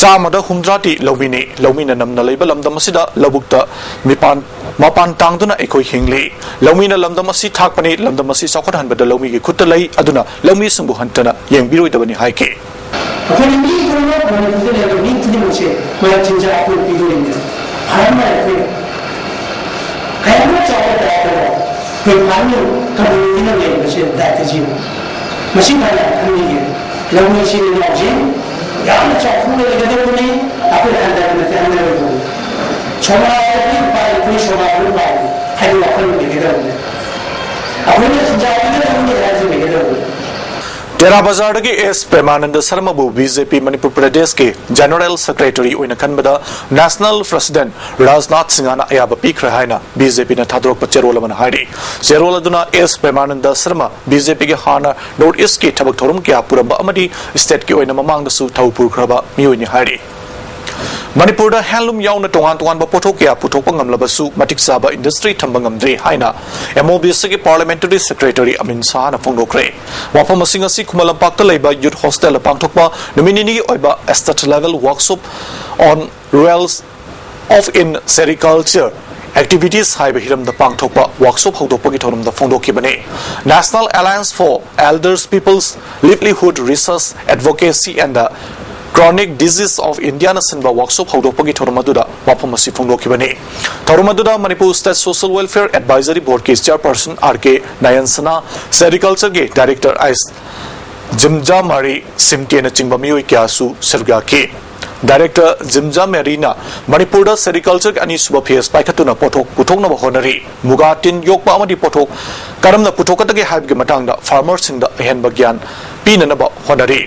ꯆꯥꯝꯃꯗ ꯍꯨꯝꯗ꯭ꯔꯥꯗꯤ ꯂꯧꯃꯤꯅꯤ꯫ ꯂꯧꯃꯤꯅ ꯅꯝꯅ ꯂꯩꯕ ꯂꯝꯗꯝ ꯑꯁꯤꯗ ꯂꯧꯕꯨꯛꯇ ꯃꯤꯄꯥꯟ ꯃꯄꯥꯟ ꯇꯥꯡꯗꯨꯅ ꯑꯩꯈꯣꯏ ꯍꯤꯡꯂꯤ꯫ ꯂꯧꯃꯤꯅ ꯂꯝꯗꯝ ꯑꯁꯤ ꯊꯥꯛꯄꯅꯤ꯫ ꯂꯝꯗꯝ ꯑꯁꯤ ꯆꯥꯎꯈꯠꯍꯟꯕꯗ ꯂꯧꯃꯤꯒꯤ ꯈꯨꯠꯇ ꯂꯩ꯫ ꯑꯗꯨꯅ ꯂꯧꯃꯤꯁꯤꯡꯕꯨ ꯍꯟꯊꯅ ꯌꯦꯡꯕꯤꯔꯣꯏꯗꯕꯅꯤ ꯍꯥꯏꯈꯤ꯫ ꯑꯩꯈꯣꯏꯅ ꯃꯤ ꯈꯨꯗꯤꯡꯃꯛ, ꯃꯅꯤꯄꯨꯔꯗ ꯂꯩꯕ ꯃꯤ ꯈꯨꯗꯤꯡꯃꯛꯁꯦ ꯃꯥꯒꯤ ꯆꯤꯟꯖꯥꯛ ꯑꯩꯈꯣꯏꯅ ꯄꯤꯗꯣꯔꯤꯕꯅꯦ꯫ ꯐꯥꯔꯃꯔ ꯑꯩꯈꯣꯏꯅ ꯀꯌꯥꯃꯨꯛ ꯆꯥꯎꯕ ꯗꯥꯏꯇꯅꯣ ꯑꯩꯈꯣꯏ ꯐꯥꯔꯃꯤꯡ ꯀꯝꯃ꯭ꯌꯨꯅꯤꯇꯤꯅ ꯂꯩꯔꯤꯕꯁꯦ ꯗꯥꯏꯇꯁꯤ꯫ ꯃꯁꯤ ꯐꯅ ꯈꯟꯕꯤꯒꯦ꯫ ꯂꯧꯃꯤ ꯏꯆꯤꯜ ꯏꯅꯥꯎꯁꯤꯡ ꯌꯥꯝꯅ ꯆꯥꯎꯊꯣꯛꯅ ꯂꯩꯒꯗꯧꯕꯅꯤ꯫ ꯑꯩꯈꯣꯏ ꯍꯟꯊꯅ ꯍꯟꯊꯔꯣꯏꯗꯧꯕꯅꯤ꯫ ꯁꯣꯃꯥ ꯍꯥꯏꯔꯗꯤ ꯂꯨꯄꯥ ꯌꯥꯡꯈꯩ, ꯁꯣꯃꯥ ꯂꯨꯄꯥ ꯍꯥꯏꯗꯤ ꯋꯥꯈꯜ ꯂꯩꯒꯗꯧꯕꯅꯤ꯫ ꯑꯩꯈꯣꯏꯅ ꯆꯤꯟꯖꯥꯛ ꯄꯤꯒꯗꯧꯕꯅꯤ ꯍꯥꯏꯕꯁꯤ ꯂꯩꯒꯗꯧꯕꯅꯤ꯫ ꯇꯦꯔꯥ ꯕꯖꯥꯔꯗꯒꯤ ꯑꯦꯁ ꯄ꯭ꯔꯦꯃꯥꯅꯟꯗ ꯁꯔꯃꯕꯨ ꯕꯤ ꯖꯦ ꯄꯤ ꯃꯅꯤꯄꯨꯔ ꯄ꯭ꯔꯗꯦꯁꯀꯤ ꯖꯦꯅꯔꯦꯜ ꯁꯦꯀ꯭ꯔꯦꯇꯔꯤ ꯑꯣꯏꯅ ꯈꯟꯕꯗ ꯅꯦꯁꯅꯦꯜ ꯄ꯭ꯔꯁꯤꯗꯦꯟꯠ ꯔꯥꯖꯅꯥꯊ ꯁꯤꯡꯍꯅ ꯑꯌꯥꯕ ꯄꯤꯈ꯭ꯔꯦ ꯍꯥꯏꯅ ꯕꯤ ꯖꯦ ꯄꯤꯅ ꯊꯥꯗꯣꯔꯛꯄ ꯆꯦꯔꯣꯜ ꯑꯃꯅ ꯍꯥꯏꯔꯤ꯫ ꯆꯦꯔꯣꯜ ꯑꯗꯨꯅ ꯑꯦꯁ ꯄ꯭ꯔꯦꯃꯥꯅꯟꯗ ꯁꯔꯃ ꯕꯤ ꯖꯦ ꯄꯤꯒꯤ ꯍꯥꯟꯅ ꯅꯣꯔꯠ ꯏꯁ꯭ꯠꯀꯤ ꯊꯕꯛ ꯊꯧꯔꯝ ꯀꯌꯥ ꯄꯨꯔꯝꯕ ꯑꯃꯗꯤ ꯁ꯭ꯇꯦꯠꯀꯤ ꯑꯣꯏꯅ ꯃꯃꯥꯡꯗꯁꯨ ꯊꯧ ꯄꯨꯈ꯭ꯔꯕ ꯃꯤꯑꯣꯏꯅꯤ ꯍꯥꯏꯔꯤ꯫ ꯃꯅꯤꯄꯨꯔꯗ ꯍꯦꯟꯂꯨꯝ ꯌꯥꯎꯅ ꯇꯣꯉꯥꯟ ꯇꯣꯉꯥꯟꯕ ꯄꯣꯠꯊꯣꯛ ꯀꯌꯥ ꯄꯨꯊꯣꯛꯄ ꯉꯝꯂꯕꯁꯨ ꯃꯇꯤꯛ ꯆꯥꯕ ꯏꯟꯗꯁꯇ꯭ꯔꯤ ꯊꯝꯕ ꯉꯝꯗ꯭ꯔꯤ ꯍꯥꯏꯅ ꯑꯦꯝ ꯑꯣ ꯕꯤ ꯁꯤꯒꯤ ꯄꯥꯔꯂꯤꯌꯥꯃꯦꯟꯇꯔꯤ ꯁꯦꯀ꯭ꯔꯦꯇꯔꯤ ꯑꯃꯤꯟ ꯁꯥꯍꯅ ꯐꯣꯡꯗꯣꯛꯈ꯭ꯔꯦ꯫ ꯋꯥꯐꯝ ꯑꯁꯤ ꯉꯁꯤ ꯈꯨꯃꯟ ꯂꯝꯄꯥꯛꯇ ꯂꯩꯕ ꯌꯨꯠ ꯍꯣꯁꯇꯦꯜꯗ ꯄꯥꯡꯊꯣꯛꯄ ꯅꯨꯃꯤꯠ ꯅꯤꯅꯤꯒꯤ ꯑꯣꯏꯕ state level workshop on rural of in sericulture activities ꯍꯥꯏꯕ ꯍꯤꯔꯝꯗ ꯄꯥꯡꯊꯣꯛꯄ ꯋꯥꯔꯛꯁꯣꯞ ꯍꯧꯗꯣꯛꯄꯒꯤ ꯊꯧꯔꯝꯗ ꯐꯣꯡꯗꯣꯛꯈꯤꯕꯅꯤ꯫ National Alliance for Elders People's Livelihood Research Advocacy and the Chronic Disease of Indiaꯅ ꯁꯤꯟꯕ ꯋꯥꯔꯛꯁꯣꯞ ꯍꯧꯗꯣꯛꯄꯒꯤ ꯊꯧꯔꯝ ꯑꯗꯨꯗ ꯋꯥꯐꯝ ꯑꯁꯤ ꯐꯣꯡꯗꯣꯛꯈꯤꯕꯅꯤ꯫ ꯊꯧꯔꯝ ꯑꯗꯨꯗ Manipur state social welfare advisory ꯕꯣꯔꯗꯀꯤ ꯆꯦꯌꯔꯄꯔꯁꯟ ꯑꯥꯔ ꯀꯦ ꯅꯌꯟꯁꯅꯥ, ꯁꯦꯔꯤꯀꯜꯆꯔꯒꯤ ꯗꯥꯏꯔꯦꯛꯇꯔ ꯑꯥꯏꯁ ꯖꯤꯝꯖꯥ ꯃꯥꯔꯤ ꯁꯤꯝꯇꯦꯅꯆꯤꯡꯕ ꯃꯤꯑꯣꯏ ꯀꯌꯥꯁꯨ ꯁꯔꯨꯛ ꯌꯥꯈꯤ꯫ ꯗꯥꯏꯔꯦꯛꯇꯔ ꯖꯤꯝꯖꯥ ꯃꯦꯔꯤꯅ ꯃꯅꯤꯄꯨꯔꯗ ꯁꯦꯔꯤꯀꯜꯆꯔꯒꯤ ꯑꯅꯤꯁꯨꯕ ꯐꯦꯖ ꯄꯥꯏꯈꯠꯇꯨꯅ ꯄꯣꯠꯊꯣꯛ ꯄꯨꯊꯣꯛꯅꯕ ꯍꯣꯠꯅꯔꯤ꯫ ꯃꯨꯒꯥ ꯇꯤꯟ ꯌꯣꯛꯄ ꯑꯃꯗꯤ ꯄꯣꯠꯊꯣꯛ ꯀꯔꯝꯅ ꯄꯨꯊꯣꯛꯀꯗꯒꯦ ꯍꯥꯏꯕꯒꯤ ꯃꯇꯥꯡꯗ ꯐꯥꯔꯃꯔꯁꯤꯡꯗ ꯑꯍꯦꯟꯕ ꯒ꯭ꯌꯥꯟ ꯄꯤꯅꯅꯕ ꯍꯣꯠꯅꯔꯤ꯫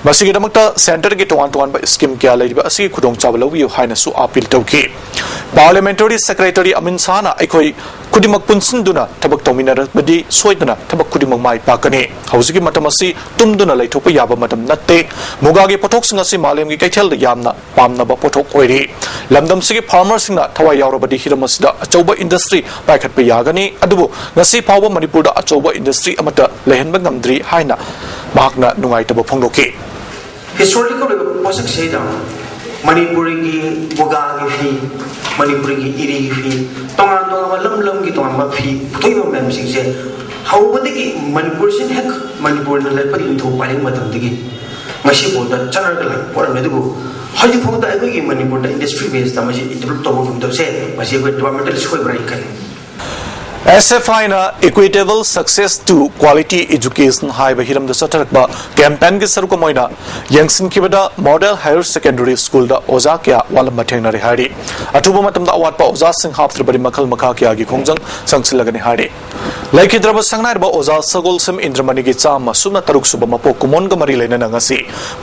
ꯃꯁꯤꯒꯤꯗꯃꯛꯇ ꯁꯦꯟꯇꯔꯒꯤ ꯇꯣꯉꯥꯟ ꯇꯣꯉꯥꯟꯕ ꯁ꯭ꯀꯤꯝ ꯀꯌꯥ ꯂꯩꯔꯤꯕ ꯑꯁꯤꯒꯤ ꯈꯨꯗꯣꯡꯆꯥꯕ ꯂꯧꯕꯤꯌꯨ ꯍꯥꯏꯅꯁꯨ ꯑꯥꯄꯤꯜ ꯇꯧꯈꯤ꯫ ꯄꯥꯔꯂꯤꯌꯥꯃꯦꯟꯇꯔꯤ ꯁꯦꯀ꯭ꯔꯦꯇꯔꯤ ꯑꯃꯤꯟ ꯁꯥꯍꯅ ꯑꯩꯈꯣꯏ ꯈꯨꯗꯤꯡꯃꯛ ꯄꯨꯟꯁꯤꯟꯗꯨꯅ ꯊꯕꯛ ꯇꯧꯃꯤꯟꯅꯔꯕꯗꯤ ꯁꯣꯏꯗꯅ ꯊꯕꯛ ꯈꯨꯗꯤꯡꯃꯛ ꯃꯥꯏ ꯄꯥꯛꯀꯅꯤ꯫ ꯍꯧꯖꯤꯛꯀꯤ ꯃꯇꯝ ꯑꯁꯤ ꯇꯨꯝꯗꯨꯅ ꯂꯩꯊꯣꯛꯄ ꯌꯥꯕ ꯃꯇꯝ ꯅꯠꯇꯦ꯫ ꯃꯨꯒꯥꯒꯤ ꯄꯣꯠꯊꯣꯛꯁꯤꯡ ꯑꯁꯤ ꯃꯥꯂꯦꯝꯒꯤ ꯀꯩꯊꯦꯜꯗ ꯌꯥꯝꯅ ꯄꯥꯝꯅꯕ ꯄꯣꯠꯊꯣꯛ ꯑꯣꯏꯔꯤ꯫ ꯂꯝꯗꯝꯁꯤꯒꯤ ꯐꯥꯔꯃꯔꯁꯤꯡꯅ ꯊꯋꯥꯏ ꯌꯥꯎꯔꯕꯗꯤ ꯍꯤꯔꯝ ꯑꯁꯤꯗ ꯑꯆꯧꯕ ꯏꯟꯗꯁꯇ꯭ꯔꯤ ꯄꯥꯏꯈꯠꯄ ꯌꯥꯒꯅꯤ꯫ ꯑꯗꯨꯕꯨ ꯉꯁꯤ ꯐꯥꯎꯕ ꯃꯅꯤꯄꯨꯔꯗ ꯑꯆꯧꯕ ꯏꯟꯗꯁꯇ꯭ꯔꯤ ꯑꯃꯠꯇ ꯂꯩꯍꯟꯕ ꯉꯝꯗ꯭ꯔꯤ ꯍꯥꯏꯅ ꯃꯍꯥꯛꯅ ꯅꯨꯡꯉꯥꯏꯇꯕ ꯐꯣꯡꯗꯣꯛꯈꯤ꯫ ꯍꯤꯁꯇꯣꯔꯤꯀꯦꯜ ꯑꯣꯏꯕ ꯄꯣꯠꯁꯛꯁꯤꯗ ꯃꯅꯤꯄꯨꯔꯒꯤ ꯃꯨꯒꯥꯒꯤ ꯐꯤ, ꯃꯅꯤꯄꯨꯔꯒꯤ ꯏꯔꯤꯒꯤ ꯐꯤ, ꯇꯣꯉꯥꯟ ꯇꯣꯉꯥꯟꯕ ꯂꯝ ꯂꯝꯒꯤ ꯇꯣꯉꯥꯟꯕ ꯐꯤ ꯄꯨꯊꯣꯛꯏꯕ ꯃꯌꯥꯝꯁꯤꯡꯁꯦ ꯍꯧꯕꯗꯒꯤ ꯃꯅꯤꯄꯨꯔꯁꯤꯅ ꯍꯦꯛ ꯃꯅꯤꯄꯨꯔꯅ ꯂꯩꯔꯛꯄꯗꯒꯤ ꯅꯤꯡꯊꯧ ꯄꯥꯏꯔꯤꯉꯩ ꯃꯇꯝꯗꯒꯤ ꯉꯁꯤꯐꯥꯎꯗ ꯆꯠꯅꯔꯒ ꯂꯥꯛꯄ ꯄꯣꯠ ꯑꯃꯅꯤ꯫ ꯑꯗꯨꯕꯨ ꯍꯧꯖꯤꯛꯐꯥꯎꯗ ꯑꯩꯈꯣꯏꯒꯤ ꯃꯅꯤꯄꯨꯔꯗ ꯏꯟꯗꯁꯇ꯭ꯔꯤ ꯕꯦꯁꯇ ꯃꯁꯤ ꯗꯤꯕꯂꯞ ꯇꯧꯕ ꯉꯝꯗꯕꯁꯦ ꯃꯁꯤ ꯑꯩꯈꯣꯏ ꯗꯤꯄꯥꯔꯠꯃꯦꯟꯇꯦꯜ ꯁꯣꯏꯕ꯭ꯔꯥ ꯍꯥꯏꯅ ꯈꯜꯂꯤ꯫ ꯑꯦꯁ ꯑꯦꯐ ꯑꯥꯏꯅ Equitable Success to Quality Education ꯍꯥꯏꯕ ꯍꯤꯔꯝꯗ ꯆꯠꯊꯔꯛꯄ ꯀꯦꯝꯄꯦꯟꯒꯤ ꯁꯔꯨꯛ ꯑꯃ ꯑꯣꯏꯅ ꯌꯦꯡꯁꯤꯟꯈꯤꯕꯗ ꯃꯣꯗꯦꯜ ꯍꯥꯌꯔ ꯁꯦꯀꯦꯟꯗꯔꯤ ꯁ꯭ꯀꯨꯜꯗ ꯑꯣꯖꯥ ꯀꯌꯥ ꯋꯥꯠꯂꯝꯕ ꯊꯦꯡꯅꯔꯦ ꯍꯥꯏꯔꯤ꯫ ꯑꯊꯨꯕ ꯃꯇꯝꯗ ꯑꯋꯥꯠꯄ ꯑꯣꯖꯥꯁꯤꯡ ꯍꯥꯞꯇ꯭ꯔꯕꯗꯤ ꯃꯈꯜ ꯃꯈꯥ ꯀꯌꯥꯒꯤ ꯈꯣꯡꯖꯪ ꯆꯪꯁꯤꯜꯂꯒꯅꯤ ꯍꯥꯏꯔꯤ꯫ ꯂꯩꯈꯤꯗ꯭ꯔꯕ ꯁꯛꯅꯥꯏꯔꯕ ꯑꯣꯖꯥ ꯁꯒꯣꯜꯁꯦꯝ ꯏꯟꯗ꯭ꯔꯃꯅꯤꯒꯤ ꯆꯥꯝꯃ ꯁꯨꯞꯅ ꯇꯔꯨꯛ ꯁꯨꯕ ꯃꯄꯣꯛ ꯀꯨꯝꯑꯣꯟꯒ ꯃꯔꯤ ꯂꯩꯅꯅ ꯉꯁꯤ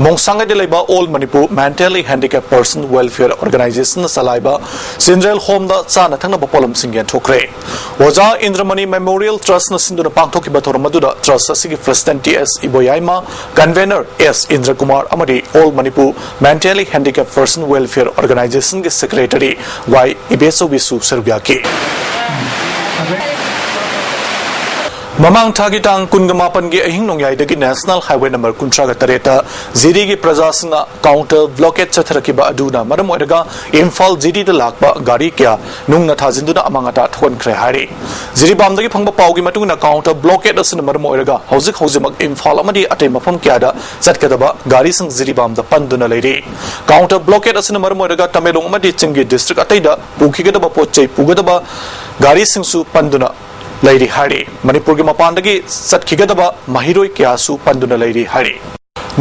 ꯃꯣꯡꯁꯥꯡꯒꯩꯗ ꯂꯩꯕ All Manipur Mentally Handicapped Person Welfare Organizationꯅ ꯆꯂꯥꯏꯕ ꯆꯤꯜꯗ꯭ꯔꯦꯟ ꯍꯣꯝꯗ ꯆꯥꯅ ꯊꯛꯅꯕ ꯄꯣꯠꯂꯝꯁꯤꯡ ꯌꯦꯟꯊꯣꯛꯈ꯭ꯔꯦ꯫ ꯑꯣꯖꯥ ꯏꯟꯗ꯭ꯔꯃꯅꯤ ꯃꯦꯃꯣꯔꯤꯌꯦꯜ ꯇ꯭ꯔꯁꯅ ꯁꯤꯟꯗꯨꯅ ꯄꯥꯡꯊꯣꯛꯈꯤꯕ ꯊꯧꯔꯝ ꯑꯗꯨꯗ ꯇ꯭ꯔꯁ ꯑꯁꯤꯒꯤ president T S Iboyaima, convener S Indrakumar ꯑꯃꯗꯤ All Manipur Mentally Handicapped Person Welfare Organizationꯒꯤ ꯁꯦꯀ꯭ꯔꯦꯇꯔꯤ ꯋꯥꯏ ꯏꯕꯦꯆꯧꯕꯤꯁꯨ ꯁꯔꯨꯛ ꯌꯥꯈꯤ꯫ ꯃꯃꯥꯡ ꯊꯥꯒꯤ ꯇꯥꯡ ꯀꯨꯟꯒ ꯃꯥꯄꯟꯒꯤ ꯑꯍꯤꯡ ꯅꯣꯡꯌꯥꯏꯗꯒꯤ ꯅꯦꯁꯅꯦꯜ ꯍꯥꯏꯋꯦ ꯅꯝꯕꯔ ꯀꯨꯟꯊ꯭ꯔꯥꯒ ꯇꯔꯦꯠꯇ ꯖꯤꯔꯤꯒꯤ ꯄ꯭ꯔꯖꯥꯁꯤꯡꯅ ꯀꯥꯎꯟꯇꯔ ꯕ꯭ꯂꯣꯀꯦꯠ ꯆꯠꯊꯔꯛꯈꯤꯕ ꯑꯗꯨꯅ ꯃꯔꯝ ꯑꯣꯏꯔꯒ ꯏꯝꯐꯥꯜ ꯖꯤꯔꯤꯗ ꯂꯥꯛꯄ ꯒꯥꯔꯤ ꯀꯌꯥ ꯅꯨꯡꯅ ꯊꯥꯖꯤꯟꯗꯨꯅ ꯑꯃꯥꯡ ꯑꯇꯥ ꯊꯣꯛꯍꯟꯈ꯭ꯔꯦ ꯍꯥꯏꯔꯤ꯫ ꯖꯤꯔꯤꯕꯥꯝꯗꯒꯤ ꯐꯪꯕ ꯄꯥꯎꯒꯤ ꯃꯇꯨꯡ ꯏꯟꯅ ꯀꯥꯎꯟꯇꯔ ꯕ꯭ꯂꯣꯀꯦꯠ ꯑꯁꯤꯅ ꯃꯔꯝ ꯑꯣꯏꯔꯒ ꯍꯧꯖꯤꯛ ꯍꯧꯖꯤꯛꯃꯛ ꯏꯝꯐꯥꯜ ꯑꯃꯗꯤ ꯑꯇꯩ ꯃꯐꯝ ꯀꯌꯥꯗ ꯆꯠꯀꯗꯕ ꯒꯥꯔꯤꯁꯤꯡ ꯖꯤꯔꯤꯕꯥꯝꯗ ꯄꯟꯗꯨꯅ ꯂꯩꯔꯤ꯫ ꯀꯥꯎꯟꯇꯔ ꯕ꯭ꯂꯣꯀꯦꯠ ꯑꯁꯤꯅ ꯃꯔꯝ ꯑꯣꯏꯔꯒ ꯇꯃꯦꯡꯂꯣꯡ ꯑꯃꯗꯤ ꯆꯤꯡꯒꯤ ꯗꯤꯁꯇ꯭ꯔꯤꯛ ꯑꯇꯩꯗ ꯄꯨꯈꯤꯒꯗꯕ ꯄꯣꯠ ꯆꯩ ꯄꯨꯒꯗꯕ ꯒꯥꯔꯤꯁꯤꯡꯁꯨ ꯄꯟꯗꯨꯅ ꯂꯩꯔꯤ ꯍꯥꯏꯔꯤ꯫ ꯃꯅꯤꯄꯨꯔꯒꯤ ꯃꯄꯥꯟꯗꯒꯤ ꯆꯠꯈꯤꯒꯗꯕ ꯃꯍꯩꯔꯣꯏ ꯀꯌꯥꯁꯨ ꯄꯟꯗꯨꯅ ꯂꯩꯔꯤ ꯍꯥꯏꯔꯤ꯫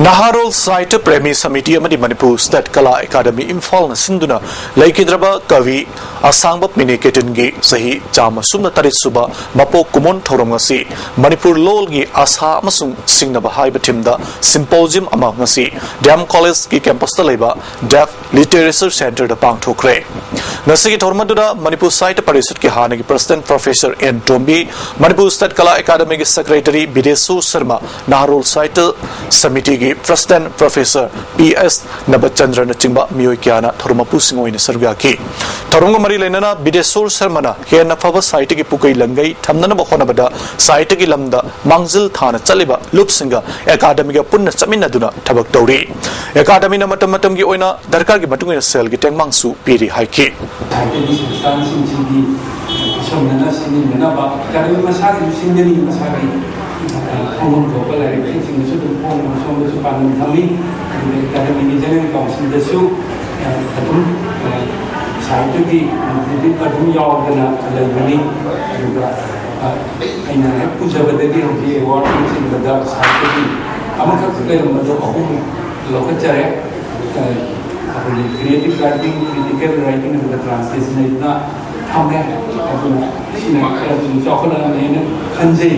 ꯅꯍꯥꯔꯣꯜ ꯁꯥꯍꯤꯇ꯭ꯌ ꯄ꯭ꯔꯦꯃꯤ ꯁꯃꯤꯇꯤ ꯑꯃꯗꯤ ꯃꯅꯤꯄꯨꯔ ꯁ꯭ꯇꯦꯠ ꯀꯂꯥ ꯑꯦꯀꯥꯗꯃꯤ ꯏꯝꯐꯥꯜꯅ ꯁꯤꯟꯗꯨꯅ ꯂꯩꯈꯤꯗ꯭ꯔꯕ ꯀꯋꯤ ꯑꯁꯥꯡꯕ ꯃꯤꯅꯤ ꯀꯦꯇꯟꯒꯤ ꯆꯍꯤ ꯆꯥꯝꯃ ꯁꯨꯞꯅ ꯇꯔꯦꯠ ꯁꯨꯕ ꯃꯄꯣꯛ ꯀꯨꯝꯑꯣꯟ ꯊꯧꯔꯝ ꯉꯁꯤ ꯃꯅꯤꯄꯨꯔ ꯂꯣꯜꯒꯤ ꯑꯥꯁꯥ ꯑꯃꯁꯨꯡ ꯁꯤꯡꯅꯕ ꯍꯥꯏꯕ ꯊꯤꯝꯗ ꯁꯤꯝꯄꯣꯖꯤꯌꯝ ꯑꯃ ꯉꯁꯤ ꯗꯤ ꯑꯦꯝ ꯀꯣꯂꯦꯖꯀꯤ ꯀꯦꯝꯄꯁꯇ ꯂꯩꯕ ꯗꯦꯐ ꯂꯤꯇꯔꯦꯆꯔ ꯁꯦꯟꯇꯔꯗ ꯄꯥꯡꯊꯣꯛꯈ꯭ꯔꯦ꯫ ꯉꯁꯤꯒꯤ ꯊꯧꯔꯝ ꯑꯗꯨꯗ ꯃꯅꯤꯄꯨꯔ ꯁꯥꯍꯤꯇ꯭ꯌ ꯄꯔꯤꯁꯠꯀꯤ ꯍꯥꯟꯅꯒꯤ president professor N Tombi, Manipur State Kala ꯑꯦꯀꯥꯗꯃꯤꯒꯤ ꯁꯦꯀ꯭ꯔꯦꯇꯔꯤ ꯕꯤꯗꯦꯁꯨ ꯁꯔꯃ, ꯅꯍꯥꯔꯣꯜ ꯁꯥꯍꯤꯇ꯭ꯌ ꯁꯃꯤꯇꯤꯒꯤ ꯒꯤ President Professor P S ꯅꯕꯆꯟꯗ꯭ꯔꯅꯆꯤꯡꯕ ꯃꯤꯑꯣꯏ ꯀꯌꯥꯅ ꯊꯧꯔꯝ ꯃꯄꯨꯁꯤꯡ ꯑꯣꯏꯅ ꯁꯔꯨꯛ ꯌꯥꯈꯤ꯫ ꯊꯧꯔꯝꯒ ꯃꯔꯤ ꯂꯩꯅꯅ ꯕꯤꯗꯦꯁꯣꯔ ꯁꯔꯃꯅ ꯍꯦꯟꯅ ꯐꯕ ꯁꯥꯍꯤꯇ꯭ꯌꯒꯤ ꯄꯨꯀꯩ ꯂꯪꯒꯩ ꯊꯝꯅꯅꯕ ꯍꯣꯠꯅꯕꯗ ꯁꯥꯍꯤꯇ꯭ꯌꯒꯤ ꯂꯝꯗ ꯃꯥꯡꯖꯤꯜ ꯊꯥꯅ ꯆꯠꯂꯤꯕ ꯂꯨꯞꯁꯤꯡꯒ ꯑꯦꯀꯥꯗꯃꯤꯒ ꯄꯨꯟꯅ ꯆꯠꯃꯤꯟꯅꯗꯨꯅ ꯊꯕꯛ ꯇꯧꯔꯤ꯫ ꯑꯦꯀꯥꯗꯃꯤꯅ ꯃꯇꯝ ꯃꯇꯝꯒꯤ ꯑꯣꯏꯅ ꯗꯔꯀꯥꯔꯒꯤ ꯃꯇꯨꯡ ꯏꯟꯅ ꯁꯦꯜꯒꯤ ꯇꯦꯡꯃꯥꯡꯁꯨ ꯄꯤꯔꯤ ꯍꯥꯏꯈꯤ꯫ ꯁꯥꯍꯤꯇ꯭ꯌꯒꯤ ꯁꯪꯁꯊꯥꯟꯁꯤꯡꯁꯤꯒꯤ ꯈꯨꯠꯁꯝꯅꯅ ꯁꯤꯟꯃꯤꯟꯅꯅꯕ ꯑꯦꯀꯥꯗꯃꯤ ꯃꯁꯥꯒꯤꯁꯨ ꯁꯤꯟꯒꯅꯤ, ꯃꯁꯥꯒꯤ, ꯑ, ꯐꯣꯡꯐꯝ ꯊꯣꯛꯄ ꯂꯥꯏꯔꯤꯛꯁꯤꯡꯁꯤꯡꯗꯁꯨ ꯑꯗꯨꯝ ꯐꯣꯡꯕ ꯁꯣꯝꯗꯁꯨ ꯄꯥꯟꯗꯝ ꯊꯝꯃꯤ꯫ ꯑꯗꯨꯒ ꯑꯦꯀꯥꯗꯃꯤꯒꯤ ꯖꯦꯅꯔꯦꯜ ꯀꯥꯎꯟꯁꯤꯜꯗꯁꯨ, ꯑ, ꯑꯗꯨꯝ, ꯑ, ꯁꯥꯍꯤꯇ꯭ꯌꯒꯤ ꯀ꯭ꯔꯤꯇꯤꯛ ꯑꯗꯨꯝ ꯌꯥꯎꯗꯅ ꯂꯩꯒꯅꯤ꯫ ꯑꯗꯨꯒ, ꯑ, ꯑꯩꯅ ꯍꯦꯛ ꯄꯨꯖꯕꯗꯒꯤ ꯍꯧꯖꯤꯛ ꯑꯦꯋꯥꯔꯗꯅꯆꯤꯡꯕꯗ ꯁꯥꯍꯤꯇ꯭ꯌꯒꯤ ꯑꯃꯈꯛ ꯂꯩꯔꯝꯕꯗꯣ ꯑꯍꯨꯝ ꯂꯧꯈꯠꯆꯔꯦ꯫ ꯑ, ꯑꯩꯈꯣꯏꯒꯤ creative writing, critical writing ꯑꯗꯨꯒ translation ꯍꯥꯏꯗꯅ ꯊꯝꯃꯦ꯫ ꯑꯗꯨꯅ ꯁꯤꯅ ꯈꯔ ꯑꯗꯨꯝ ꯆꯥꯎꯈꯠꯂꯛꯑꯅꯤ ꯍꯥꯏꯅ ꯈꯟꯖꯩ꯫